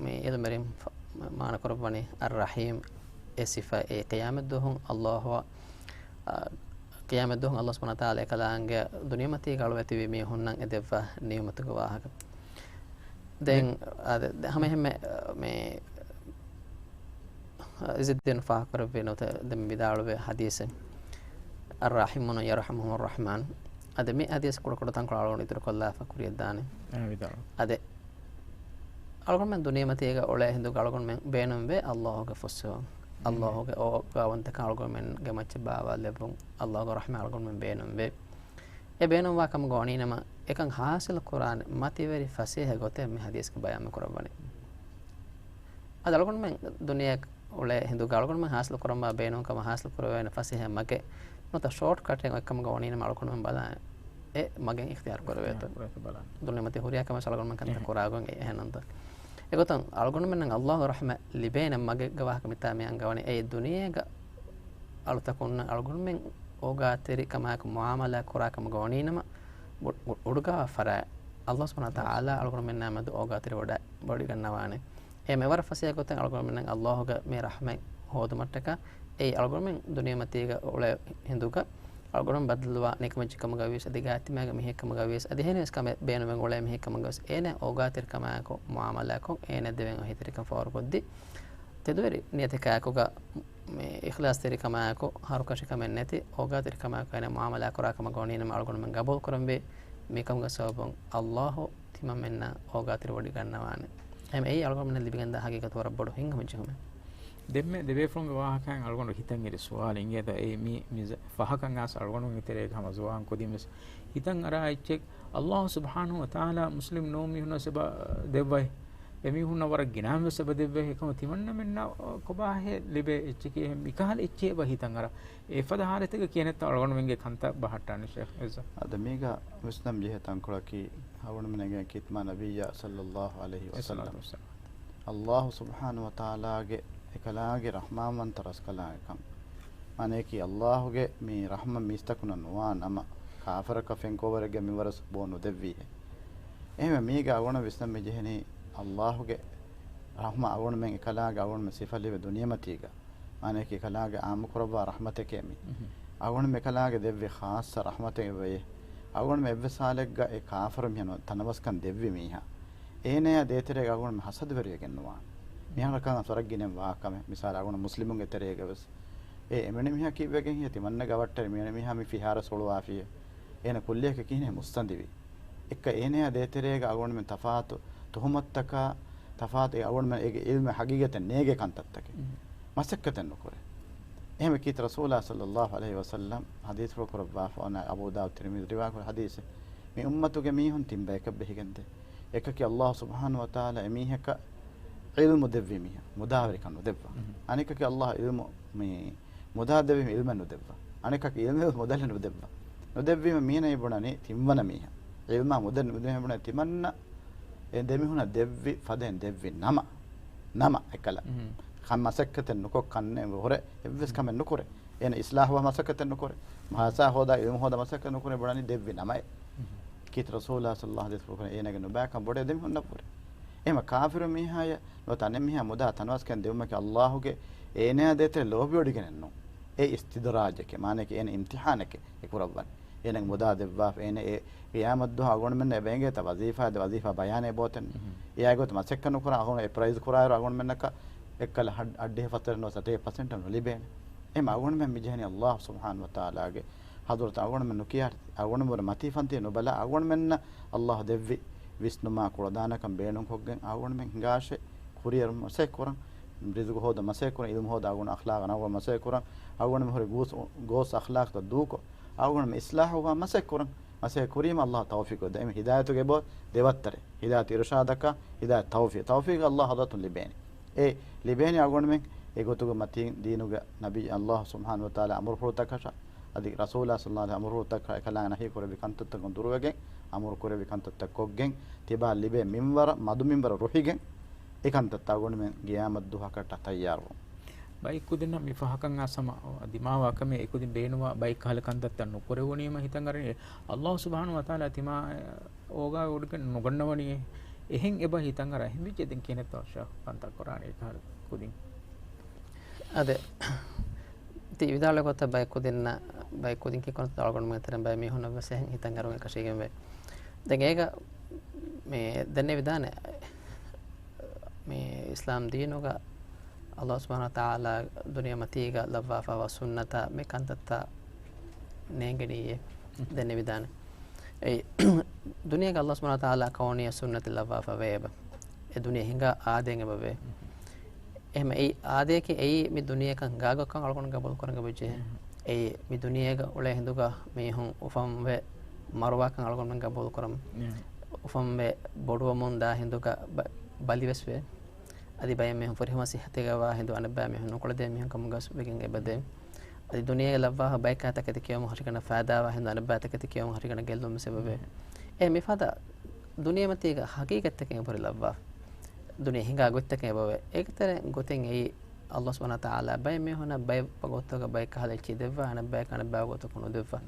މި އިލްމުވެރިން ފަ-، މަ-، މާނަކުރައްވަނީ އައްރަޙީމް އެ ސިފަ އެ ޤިޔާމަތްދުވަހު އައްލާހު، އަ، ޤިޔާމަތްދުވަހު އައްލާހު ސުބްޙާނަހު ވަތަޢާލާ އެކަލާނގެ ދުނިޔެމަތީގަ އަޅުވެތިވި މީހުންނަށް އެ ދެއްވާ ނިޢުމަތުގެ ވާހަކަ. ދެން، އާދެ، ދެ-، ހަމައެހެންމެ، މި، އިޒުއްދީން ފާހަގަކުރެއްވި ނުވަތަ ދެން ވިދާޅުވި ޙަދީޘެއް، الراحمون يرحمهم الرحمن. އަދި މި ޙަދީޘް ކުޑަކުޑަ ތަންކޮޅު އަޅުގަނޑު އިތުރުކޮށްލާފަ ކުރިޔަށްދާނެ. އާ، ވިދާޅު. އަދި އަޅުގަނޑުމެން ދުނިޔެމަތީގަ އުޅޭ ހިނދުގަ އަޅުގަނޑުމެން ބޭނުންވޭ އައްލާހުގެ ފުއްސެވުން. އައްލާހުގެ އޯގާވަންތަކަން އަޅުގަނޑުމެންގެ މައްޗަށް ބާވާލެއްވުން. އައްލާހުގެ ރަޙްމަތް އަޅުގަނޑުމެން ބޭނުންވޭ. އެ ބޭނުންވާ ކަމުގަ ވަނީނަމަ، އެކަން ޙާޞިލު ކުރާނެ މަތިވެރި ފަސޭހަ ގޮތެއް މި ޙަދީޘްގަ ބަޔާން ކުރައްވަނީ. އަދި އަޅުގަނޑުމެން ދުނިޔެ އުޅޭ ހިނދުގަ އަޅުގަނޑުމެން ޙާޞިލު ކުރަންވާ ބޭނުންކަމަށް ޙާޞިލު ކުރެވޭނެ ފަސޭހަ މަގެއް ނުވަތަ ޝޯޓްކަޓެއް އޮތްކަމުގަ ވަނީނަމަ އަޅުގަނޑުމެން ބަލާނެ އެ މަގެއް އިޚްތިޔާރު ކުރެވޭތޯ. އިޚްތިޔާރު ކުރޭތޯ ބަލާނެ. ދުނިޔެމަތީ ހުރިހާ ކަމެއް އަޅުގަނޑުމެން ކަންތައް ކުރާގޮތް އެ އެހެންނަންތޯ. އެގޮތުން އަޅުގަނޑުމެންނަށް އައްލާހުގެ ރަޙްމަތް ލިބޭނެ މަގެއްގެ ވާހަކަ މިތާ މި އަންގަވަނީ. އެއީ ދުނިޔޭގަ އަޅުތަކުންނަށް އަޅުގަނޑުމެން އޯގާތެރި ކަމާއެކު މުޢާމަލާތް ކުރާ ކަމުގަ ވަނީނަމަ، އު-، އު-، އުޑުގަ ފަރާތް އައްލާހު ސުބްޙާނަހު ވަތަޢާލާ އަޅުގަނޑުމެންނާ މެދު އޯގާތެރި ވަޑަ-، ވޮޑިގަންނަވާނެ. އެ މިވަރަށް ފަސޭހަ ގޮތެއް އަޅުގަނޑުމެންނަށް އައްލާހުގެ މި ރަޙްމަތް ހޯދުމަށްޓަކާ، އެއީ އަޅުގަނޑުމެން ދުނިޔެމަތީގަ އުޅޭ ހިނދުގަ އަޅުގަނޑު ބައްދަލުވާ ނިކަމެއްޗެއް ކަމުގަ ވިޔަސް، އަދި ގާތްތިމާގެ މީހެއް ކަމުގަ ވިޔަސް، އަދި އެހެނިވެސް ކަމެއް ބޭނުމެއް އުޅޭ މީހެއް ކަމުގަ ވިޔަސް، އޭނަ އޯގާތެރިކަމާއެކު މުއާމަލާކޮށް، އޭނަ ދެވެން އޮތް އެހީތެރިކަން ފޯރުކޮށްދީ، ތެދުވެރި ނިޔަތަކާއެކުގަ، މި އިޚްލާޞްތެރިކަމާއެކު، ހަރުކަށިކަމެއް ނެތި، އޯގާތެރިކަމާއެކު އޭނަ މުއާމަލާ ކުރާ ކަމަށް ގޮވަނީ ނަމަ، އަޅުގަނޑުމެން ގަބޫލު ކުރަންވީ. މިކަމުގެ ސަބަބުން އައްލާހު ތިމަންމެންނަށް އޯގާތެރިވޮޑިގަންނަވާނެ. އެހެން އެއީ އަޅުގަނޑުމެންނަށް ލިބިގެންދާ ހަގީގަތު ވަރަށް ބޮޑު ހިތްހަމަޖެހުމެއް. ދެންމެ ދެބޭފުޅުންގެ ވާހަކައިން އަޅުގަނޑު ހިތަށް އެރި ސުވާލެއް އިނގޭތަ؟ އެއީ މި، މި ޒަ-، ފަހަކަށް އައިސް އަޅުގަނޑު އެތެރޭގަ ހަމަ ޒުވާން ކުދިން ވެސް ހިތަށް އަރާ އެއްޗެއް، އައްލާހު ސުބްޙާނަހު ވަތަޢާލާ މުސްލިމް ނޫން މީހުންނަށް ވެސް އެބަ ދެއްވައި، އެމީހުންނަށް ވަރަށް ގިނައިން ވެސް އެބަ ދެއްވައި، އެކަމަކު ތިމަންނަމެންނަށް ކޮބާހޭ ލިބޭ އެއްޗެކޭ؟ މިކަހަލަ އެއްޗެއް އެބަ ހިތަށް އަރާ. އެފަދަ ޙާލަތެއްގަ ކިހިނެއްތޯ އަޅުގަނޑުމެންގެ ކަންތައް ބަހައްޓާނީ ޝޭޚް އިއްޒަތް؟ އަދަ މީގަ ވިސްނަން ޖެހޭ ތަންކޮޅަކީ، އަޅުގަނޑުމެން އެނގޭ ޚިތްމާ ނަބިއްޔާ ޞައްލައްލާހު ޢަލައިހި ވަސައްލަމް. އައްލާހު ސުބްޙާނަހު ވަތަޢާލާގެ އެކަލާނގެ ރަޙްމާންވަންތަ ރަސްކަލާނގެކަން. މާނަޔަކީ އައްލާހުގެ މި ރަޙްމަ މީސްތަކުންނަށް ނުވާ ނަމަ، ކާފަރަކަށް ފެންކޯވަރެއްގެ މިންވަރަސް ބޯ ނުދެއްވީހޭ. އެހެންވެ މީގަ އަޅުގަނޑަށް ވިސްނަން މި ޖެހެނީ، އައްލާހުގެ ރަޙްމަ އަޅުގަނޑުމެން އެކަލާނގެ އަޅުގަނޑުމެން ސިފަ ލިބި ދުނިޔެމަތީގަ. މާނަޔަކީ އެކަލާނގެ އާއްމުކުރައްވާ ރަޙްމަތެކޭ މި. އަޅުގަނޑުމެން އެކަލާނގެ ދެއްވި ޚާއްޞަ ރަޙްމަތެއް އެބައޭ. އަޅުގަނޑުމެން އެއްވެސް ޙާލެއްގަ އެ ކާފަރު މީހުން ތަނަވަސްކަން ދެއްވި މީހާ، އޭނަޔާ ދޭތެރޭގަ އަޅުގަނޑުމެން ޙަސަދުވެރިވެގެން ނުވާނެ. މިހާރު ކަން ވަރަށް ގިނައިން ވާ ކަމެއް. މިސާލަށް އަޅުގަނޑު މުސްލިމުންގެ ތެރޭގަ ވެސް އެ އެމަނި މީހާ ކީއްވެގެން ހިޔޭ ތިމަންނަގެ ވައްޓަށް މިއަނެ މީހާ މި ފިހާރަ ސުޅުވާފިޔޭ. އޭނަ ކުއްލިއަކަށް ކިހިނެއް މުއްސަނދިވީ. އެއްކަ އޭނަޔާ ދޭތެރޭގަ އަޅުގަނޑުމެން ތަފާތު ތުހުމަތުތަކާ، ތަފާތު އެ އަޅުގަނޑުމެން އޭގެ ޢިލްމެއް ޙަޤީޤަތެއް ނޭގޭ ކަންތައްތަކެއް މަސައްކަތެއް ނުކުރޭ. އެހެންވެ ކީރިތި ރަސޫލާ ޞައްލައްލާހު ޢަލައިހި ވަސައްލަމް ޙަދީޘްފުޅު ކުރައްވާފަ ވަނީ އަބޫ ދާވޫދު ތިރްމިޛީ ރިވާކުރި ޙަދީޘެއް. މި އުއްމަތުގެ މީހުން ތިން ބަޔަކަށް ބެހިގެންދޭ. އެކަކީ އައްލާހު ސުބްޙާނަހު ވަތަޢާލާ އެމީހަކަށް ޢިލްމު ދެއްވި މީހާ، މުދާވެރިކަން ނުދެއްވާ. އަނެކަކީ އައްލާހު ޢިލްމު މި މުދާ ދެއްވީމަ ޢިލްމެއް ނުދެއްވާ. އަނެކަކީ ޢިލްމެއް މުދަލެއް ނުދެއްވާ. ނުދެއްވީމަ މީނައީ ބުނަނީ ތިންވަނަ މީހާ. ޢިލްމާ މުދަލެއް ނުދެއްވީމަ ބުނަނީ ތިމަންނަ އެ ދެމީހުނަށް ދެއްވި ފަދައިން ދެއްވި ނަމަ، ނަމަ އެކަލަ. ކަން މަސައްކަތެއް ނުކޮށް ކަންނެ ހުރެ އެއްވެސް ކަމެއް ނުކުރެ. އޭނަ އިޞްލާޙުވާ މަސައްކަތެއް ނުކުރެ. މަހާސާ ހޯދާ ޢިލްމު ހޯދާ މަސައްކަތެއް ނުކުރެ ބުނަނީ ދެއްވި ނަމައޭ. ކީރިތި ރަސޫލާ ޞައްލައްލާހު ޢަލައިހި ވަސައްލަމް އޭނަގެ ނުބައިކަން ބޮޑޭ ދެމީހުންނަށްވުރެ. އެހެން ކާފިރު މީހާޔަށް ނުވަތަ އަނެއް މީހާ މުދާ ތަނަވަސްކަން ދެއްވުމަކީ އައްލާހުގެ އޭނަޔާ ދޭތެރެ ލޯބިވޮޑިގެނެއް ނޫން. އެ އިސްތިދްރާޖެކޭ. މާނައަކީ އޭނަ އިމްތިޙާނެކޭ އެ ކުރައްވަނީ. އޭނަގެ މުދާ ދެއްވާފަ އޭނަ އެ ޤިޔާމަތްދުވަހު އަޅުގަނޑުމެންނަށް އެބަ އެނގޭތަ ވަޒީފާ ދެ ވަޒީފާ ބަޔާނެ ބޯތެން. އެއާ ގޮތަށް މަސައްކަތް ނުކުރާ އަހުން އެ ޕްރައިޒް ކުރާއިރު އަޅުގަނޑުމެންނަކަށް އެއްކަލަ ހަ-، އައްޑިހަ ފަސްވަރެއް ނުވަ ސަތޭކަ ޕަސެންޓެއް ނުލިބޭނެ. އެހެން އަޅުގަނޑުމެން މި ޖެހެނީ އައްލާހު ސުބްޙާނަހު ވަތަޢާލާގެ ޙަޟްރަތަށް އަޅުގަނޑުމެން ނުކިޔާ، އަޅުގަނޑުމެން ވަރަށް މަތީ ފަންތީ ނުބަލާ، އަޅުގަނޑުމެންނަށް އައްލާހު ދެއްވި ވިސްނުމާ ކުޅަދާނަކަން ބޭނުންކޮށްގެން އަޅުގަނޑުމެން ހިނގާށޭ ކުރިއަރު މަސައްކަތް ކުރަން، ރިޒުގު ހޯދަން މަސައްކަތް ކުރަން، ޢިލްމު ހޯދާ އަޅުގަނޑު އަޚްލާޤަށް ނަގަން މަސައްކަތް ކުރަން، އަޅުގަނޑުމެން ހުރި ގޯސް، ގޯސް އަޚްލާޤްތައް ދޫކޮށް، އަޅުގަނޑުމެން އިޞްލާޙުވާ މަސައްކަތް ކުރަން. މަސައްކަތް ކުރީމަ އައްލާހު ތައުފީޤު ދޭ. އެމީ ހިދާޔަތުގެ ބޯ ދެވައްތަރެއް. ހިދާޔަތު އިރުޝާދަކާ، ހިދާޔަތު ތައުފީޤު. ތައުފީޤު އައްލާހު ޙަޟްރަތުން ލިބޭނެ. އެ ލިބޭނީ އަޅުގަނޑުމެން އެގޮތުގެ މަތީން ދީނުގެ ނަބީ އައްލާހު ސުބްޙާނަހު ވަތަޢާލާ އަމުރުފުޅުތަކަށާ، އަދި ރަސޫލާ ޞައްލައްލާހު ޢަލައިހި ވަސައްލަމް އަމުރުފުޅުތަކަށާ އެކަލާނގެ ނަހީ ކުރެއްވި ކަންތައްތަކުން ދުރުވެގެން، އަމުރު ކުރެއްވި ކަންތައްތައް ކޮށްގެން، ތިބާ ލިބޭ މިންވަރަށް، މަދު މިންވަރަށް ރުހިގެން، އެ ކަންތައްތައް އަޅުގަނޑުމެން ގިޔާމަތް ދުވަހަކަށްޓަށް ތައްޔާރުވުން. ބައެއް ކުދިންނަށް މި ފަހަކަށް އައިސް ހަމަ ދިމާވާ ކަމެއް އެކުދިން ބޭނުންވާ ބައެއް ކަހަލަ ކަންތައްތައް ނުކުރެވުނީމަ ހިތަށް އަރަނީ އައްލާހު ސުބްޙާނަހު ވަތަޢާލާ ތިމާ އޯގާވެވޮޑިގެން ނުގަންނަވަނީ. އެހެން އެބަ ހިތަށް އަރާ އެހެން ވެއްޖެ ދެން ކިހިނެއްތޯ ޝޭޚް ކަންތައް ކުރާނީ އެކަހަލަ ކުދިން؟ އާދެ، ތި ވިދާޅުވި ގޮތަށް ބައެއް ކުދިންނަށް، ބައެއް ކުދިން ކިކުނަތަ އަޅުގަނޑުމެން ތެރެން ބައެއް މީހުންނަށް ވެސް އެހެން ހިތަށް އަރުމެއް ކަށީގެންވޭ. ދެން އޭގަ މި ދެންނެވިދާނެ މި އިސްލާމް ދީނުގަ އައްލާހު ސުބްޙާނަހު ވަތަޢާލާ ދުނިޔެމަތީގަ ލައްވާފައިވާ ސުންނަތާ މި ކަންތައްތައް ނޭނގެނީއޭ ދެންނެވިދާނެ. އެއީ، ދުނިޔޭގަ އައްލާހު ސުބްޙާނަހު ވަތަޢާލާ ކައުނިއްޔަ ސުންނަތެއް ލައްވާފަ ވޭ އެބަ. އެ ދުނިޔެ ހިނގާ އާދައެއް އެބަވޭ. އެހެން އެއީ އާދަޔަކީ އެއީ މި ދުނިޔެކަން ހިނގާ ގޮތްކަން އަޅުގަނޑު ގަބޫލު ކުރަން އެބަޖެހޭ. އެއީ މި ދުނިޔޭގަ އުޅޭ ހިނދުގަ މީހުން އުފަންވެ މަރުވާކަން އަޅުގަނޑުމެން ގަބޫލު ކުރަމު. އުފަންވެ ބޮޑުވަމުން ދާ ހިނދުގަ ބަ-، ބަލިވެސް ވޭ. އަދި ބައެއް މީހުން ފުރިހަމަ ސިއްހަތެއްގަ ވާ ހިނދު އަނެއްބައި މީހުން ނުކުޅެދޭ މީހުން ކަމުގަސް ވެގެން އެބަދޭ. އަދި ދުނިޔޭގަ ލައްވާފަ ބަޔަކާ ތަކެތި ކިޔަވަމުން ހަށިގަނޑަށް ފައިދާވާ ހިނދު އަނެއްބައި ތަކެތި ކިޔަވަމުން ހަށިގަނޑަށް ގެއްލުން ވެސް އެބަވޭ. އެ މިފަދަ ދުނިޔެމަތީގަ ހަގީގަތްތަކެއް އެބަހުރި ލައްވާފަ. ދުނިޔެ ހިނގާ ގޮތްތަކެއް އެބަވޭ. އޭގެ ތެރެއިން ގޮތެއް އެއީ އައްލާހު ސުބްޙާނަހު ވަތަޢާލާ ބައެއް މީހުންނަށް ބައެއް ވަގުތުތަކަށް ބައެއް ކަހަލަ އެއްޗެއް ދެއްވާ، އަނެއް ބަޔަކަށް އަނެއް ބައެއް ވަގުތަކުން ނުދެއްވާ.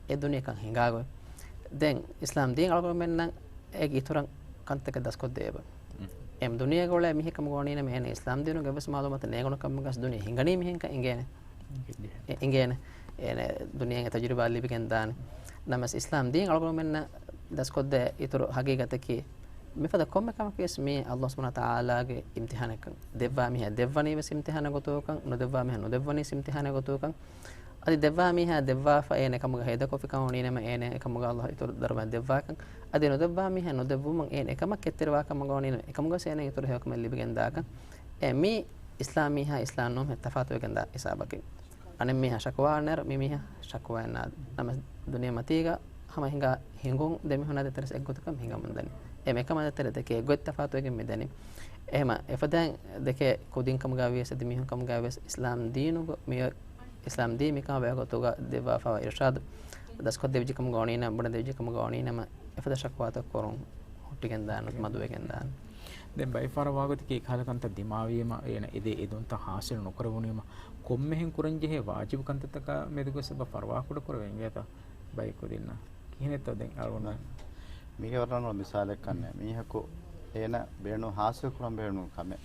އެ ދުނިޔެކަން ހިނގާ ގޮތް. ދެން އިސްލާމް ދީން އަޅުގަނޑުމެންނަށް އޭގެ އިތުރަށް ކަންތަކެއް ދަސްކޮށްދޭ އެބަ. އެމް ދުނިޔޭގަ އުޅޭ މީހެއް ކަމުގަ ވަނީނަމަ އޭނަ އިސްލާމް ދީނުގެ އެއްވެސް މައުލޫމާތެއް ނޭނގުނު ކަމުގަސް ދުނިޔެ ހިނގަނީ މިހެންކަން އިނގޭނެ. އެ އިނގޭނެ. އޭނަ ދުނިޔޭގެ ތަޖުރިބާ ލިބިގެން ދާނެ. ނަމަވެސް އިސްލާމް ދީން އަޅުގަނޑުމެންނަށް ދަސްކޮށްދޭ އިތުރު ހަގީގަތަކީ، މިފަދަ ކޮންމެ ކަމަކީވެސް މީ ﷲ ސުބްޙާނަހޫ ވަތަޢާލާގެ އިމްތިޙާނަކަން. ދެއްވާ މީހާ ދެއްވަނީވެސް އިމްތިޙާނެއް ގޮތުގަކަން، ނުދެއްވާ މީހާ ނުދެއްވަނީވެސް އިމްތިޙާނެއް ގޮތުގަކަން. އަދި ދެއްވާ މީހާ ދެއްވާފަ އޭނަ އެކަމުގަ ހޭދަކޮށްފިކަމަށް ވަނީނަމަ، އޭނަ އެކަމުގަ ﷲ އިތުރު ދަރުމައެއް ދެއްވާކަން. އަދި ނުދެއްވާ މީހާ ނުދެއްވުމަށް އޭނަ އެކަމަށް ކެތްތެރިވާ ކަމުގަ ވަނީނަމަ، އެކަމުގަވެސް އޭނަ އިތުރު ހެޔޮކަމެއް ލިބިގެން ދާކަން. އެ މީ އިސްލާމް މީހާ އިސްލާމް ނޫން ހެއް ތަފާތުވެގެން ދާ ހިސާބަކީ. އަނެއް މީހާ ޝަކުވާ ނެރު، މި މީހާ ޝަކުވާއެއް ނާދެ. ނަމަ ދުނިޔެ މަތީގަ ހަމަ ހިނގާ ހިނގުން ދެމީހުންނާ ދޭތެރޭ އެއްގޮތަކަށް ހިނގަމުން ދަނީ. އެ މިކަމާ ދޭތެރޭ ދެކޭ އެއްގޮތް ތަފާތުވެގެން މި ދަނީ. އެހެމަ އެފަދައިން ދެކޭ ކުދިން ކަމުގަ ވިޔަސް އަދި މީހުން ކަމުގަ ވިޔަސް އިސްލާމް ދީނުގަ މި އިސްލާމް ދީން މިކަމާ ބެހޭ ގޮތުގަ ދެއްވާފައިވާ އިރުޝާދު ދަސްކޮށްދެވިއްޖެ ކަމުގަ ވަނީނަމަ، ބުނެދެވިއްޖެ ކަމުގަ ވަނީނަމަ، އެފަދަ ޝަކުވާތައް ކުރުން ހުއްޓިގެން ދާނެ، މަދުވެގެން ދާނެ. ދެން ބައެއް ފަހަރަށް ވާގޮތަކީ އެކަހަލަ ކަންތައް ދިމާވީމަ، އޭނަ އެދޭ އެދުންތައް ހާސިލު ނުކުރެވުނީމަ، ކޮންމެހެން ކުރަންޖެހޭ ވާޖިބު ކަންތައްތަކާ މެދުގަ ސަބަ ފަރުވާކުޑަ ކުރެވެ އިނގޭތަ ބައެއް ކުދިންނަށް؟ ކިހިނެއްތޯ ދެން އަޅުގަނޑު މިހެން ވަރަށް ރަނގަޅު މިސާލެއް ކަންނޭ. މީހަކު އޭނަ ބޭނުން ހާސިލް ކުރަން ބޭނުން ކަމެއް.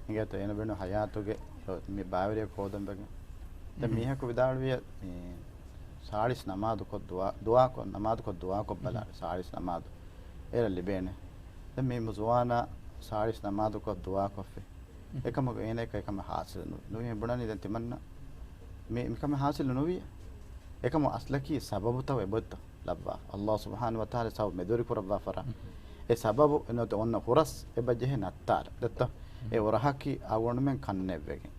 އިނގޭތޯ އޭނަ ބޭނުން ހަޔާތުގެ މި ބާވެރިޔަކު ހޯދަން ވެގެން. ދެން މީހަކު ވިދާޅުވިޔަ މި ސާޅީސް ނަމާދު ކޮށް ދުވާ، ދުވާކޮށް، ނަމާދު ކޮށް ދުވާކޮށް ބަލާ، ސާޅީސް ނަމާދު އޭރަށް ލިބޭނެ. ދެން މި ޒުވާނާ ސާޅީސް ނަމާދު ކޮށް ދުވާކޮށްފި. އެކަމަކު އޭނައަކަށް އެކަމެއް ހާސިލު ނުވި. ނޫނީ ބުނަނީ ދެން ތިމަންނަ މި، މިކަމެއް ހާސިލު ނުވި. އެކަމު އަސްލަކީ ސަބަބުތައް އެބޮތްތަ ލައްވާ. ﷲ ސުބްޙާނަހޫ ވަތަޢާލާ ސަބަބު މެދުވެރި ކުރައްވާ ފަރާ. އެ ސަބަބު އެންނަ އޮންނަ ހުރަސް އެބަ ޖެހޭ ނައްތާރަ. ދެއްތަ؟ އެ އުރަހަކީ އަޅުގަނޑުމެން ކަންނެއްވެގެން،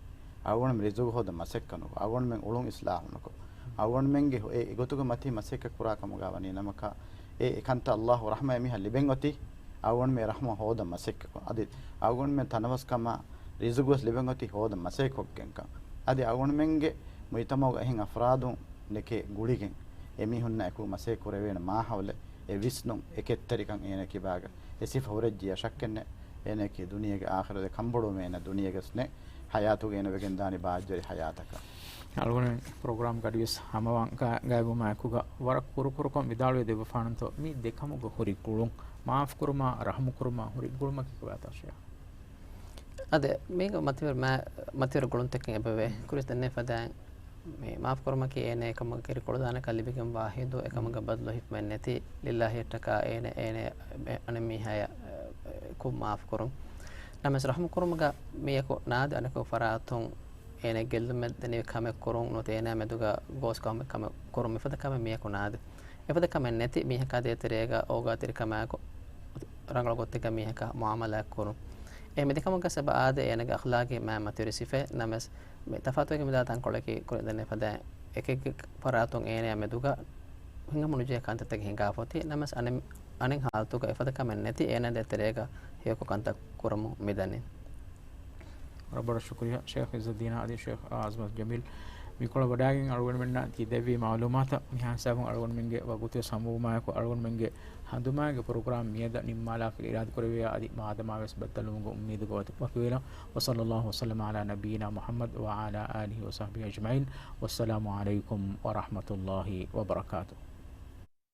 އަޅުގަނޑުމެން ރިޒުގު ހޯދަ މަސައްކަނު، އަޅުގަނޑުމެން އުޅުން އިސްލާހުނުކޮ، އަޅުގަނޑުމެންގެ އެ ގޮތުގެ މަތީ މަސައްކަތް ކުރާ ކަމުގަ ވަނީ ނަމަކާ، އެ އެކަންތައް ﷲ ރަޙްމަ އެމީހާ ލިބެން އޮތީ، އަޅުގަނޑުމެން ރަޙްމަ ހޯދަ މަސައްކަތްކޮ. އަދި އަޅުގަނޑުމެން ތަނަވަސްކަމާ ރިޒުގުވެސް ލިބެން އޮތީ ހޯދަ މަސައްކަތްކޮށްގެންކަން. އަދި އަޅުގަނޑުމެންގެ މުޖްތަމަޢުގަ އެހެން އަފްރާދުން ނެކޭ ގުޅިގެން އެމީހުންނާ އެކު މަސައްކަތް ކުރެވޭނެ މާހައުލެއް، އެ ވިސްނުން، އެ ކެތްތެރިކަން އޭނަ ކިބާގަ އެ ސިފަ ހުރެއްޖިޔާ ޝައްކެއްނެއް. އޭނައަކީ ދުނިޔޭގެ އާޚިރަތް ކަންބޮޑުވުމޭ އޭނަ ދުނިޔޭގަސްނެ ޙަޔާތުގަ އޭނަ ވެގެން ދާނީ ބާއްޖަވެރި ޙަޔާތަކަށް. އަޅުގަނޑު ޕްރޮގްރާމް ގަޑިވެސް ހަމަވާން ގާ-، ގާތްވުމާ އެކުގަ ވަރަށް ކުރުކުރުކޮށް ވިދާޅުވެ ދެއްވަފާނަންތޯ މި ދެކަމުގަ ހުރި ގުޅުން، މާފުކުރުމާ، ރަޙުމުކުރުމާ ހުރި ގުޅުމަކީ ކޮބާތޯ ޝޭޚް؟ އާދެ، މީގަ މަތިވެރި މާ-، މަތިވެރި ގުޅުންތަކެއް އެބަވޭ. ކުރިސް ދެންނެވި ފަދައިން މި މާފުކުރުމަކީ އޭނަ އެކަމުގެ ކުޅަދާނަކަށް ލިބިގެންވާ ހިނދު، އެކަމުގެ ބަދަލު ހިފުމެއް ނެތި، ލިއްލާހިއްޔަށްޓަކާ އޭނަ، އޭނަ އަނެއްމީހާޔަށް ކު މާފުކުރުން. ނަމަވެސް ރަޙުމުކުރުމުގަ މީހަކު ނާދެ އަނެކު ފަރާތުން އޭނަ ގެއްލުމެއް ދެނިވި ކަމެއް ކުރުން ނުވަތަ އޭނަ މެދުގަ ގޯސް ކަމެއް ކަމެއް ކުރުން މިފަދަ ކަމެއް މީހަކު ނާދެ. އެފަދަ ކަމެއް ނެތި މީހަކާ ދޭތެރޭގަ އޯގާތެރިކަމާއެކު ރަނގަޅު ގޮތެއްގަ މީހަކާ މުޢާމަލާތް ކުރުން. އެ މިދެކަމުގަ ސަބަ އާދެ އޭނަގެ އަޚްލާގީ މާ މަތިވެރި ސިފައެއް. ނަމަވެސް މި ތަފާތުވެގެން މިދާ ތަންކޮޅަކީ ކުރިން ދެންނެވި ފަދައިން އެކެއްގެ ފަރާތުން އޭނަޔާ މެދުގަ ހިނގަމުނުޖެހޭ ކަންތައްތަކެއް ހިނގާފަ އޮތީ. ނަމަވެސް އަނެއް، އަނެއް ހާލަތުގަ އެފަދަ ކަމެއް ނެތި އޭނަ ދޭތެރޭގަ ހެޔޮކޮށް ކަންތައް ކުރަމުން މިދަނީ. ވަރަށް ބޮޑަށް ޝުކުރިއްޔާ ޝޭޚް އިއްޒުއްދީނާ އަދި ޝޭޚް އަޒްމަތް ޖަމީލް މިކޮޅަށް ވަޑައިގެން އަޅުގަނޑުމެންނަށް ތި ދެއްވި މަޢުލޫމާތަށް. މިހާ ހިސާބުން އަޅުގަނޑުމެންގެ ވަގުތުވެސް ހަމަވުމާއެކު އަޅުގަނޑުމެންގެ ހަނދުމާގެ ޕްރޮގްރާމް މިއަދަށް ނިންމާލާފަ އިރާދަ ކުރެވިޔާ އަދި މާދަމާވެސް ބައްދަލުވުމުގެ އުއްމީދުގަ ވަތު ވަކިވެލަން. وصلى الله وسلم على نبينا محمد وعلى آله وصحبه أجمعين. والسلام عليكم ورحمة الله وبركاته.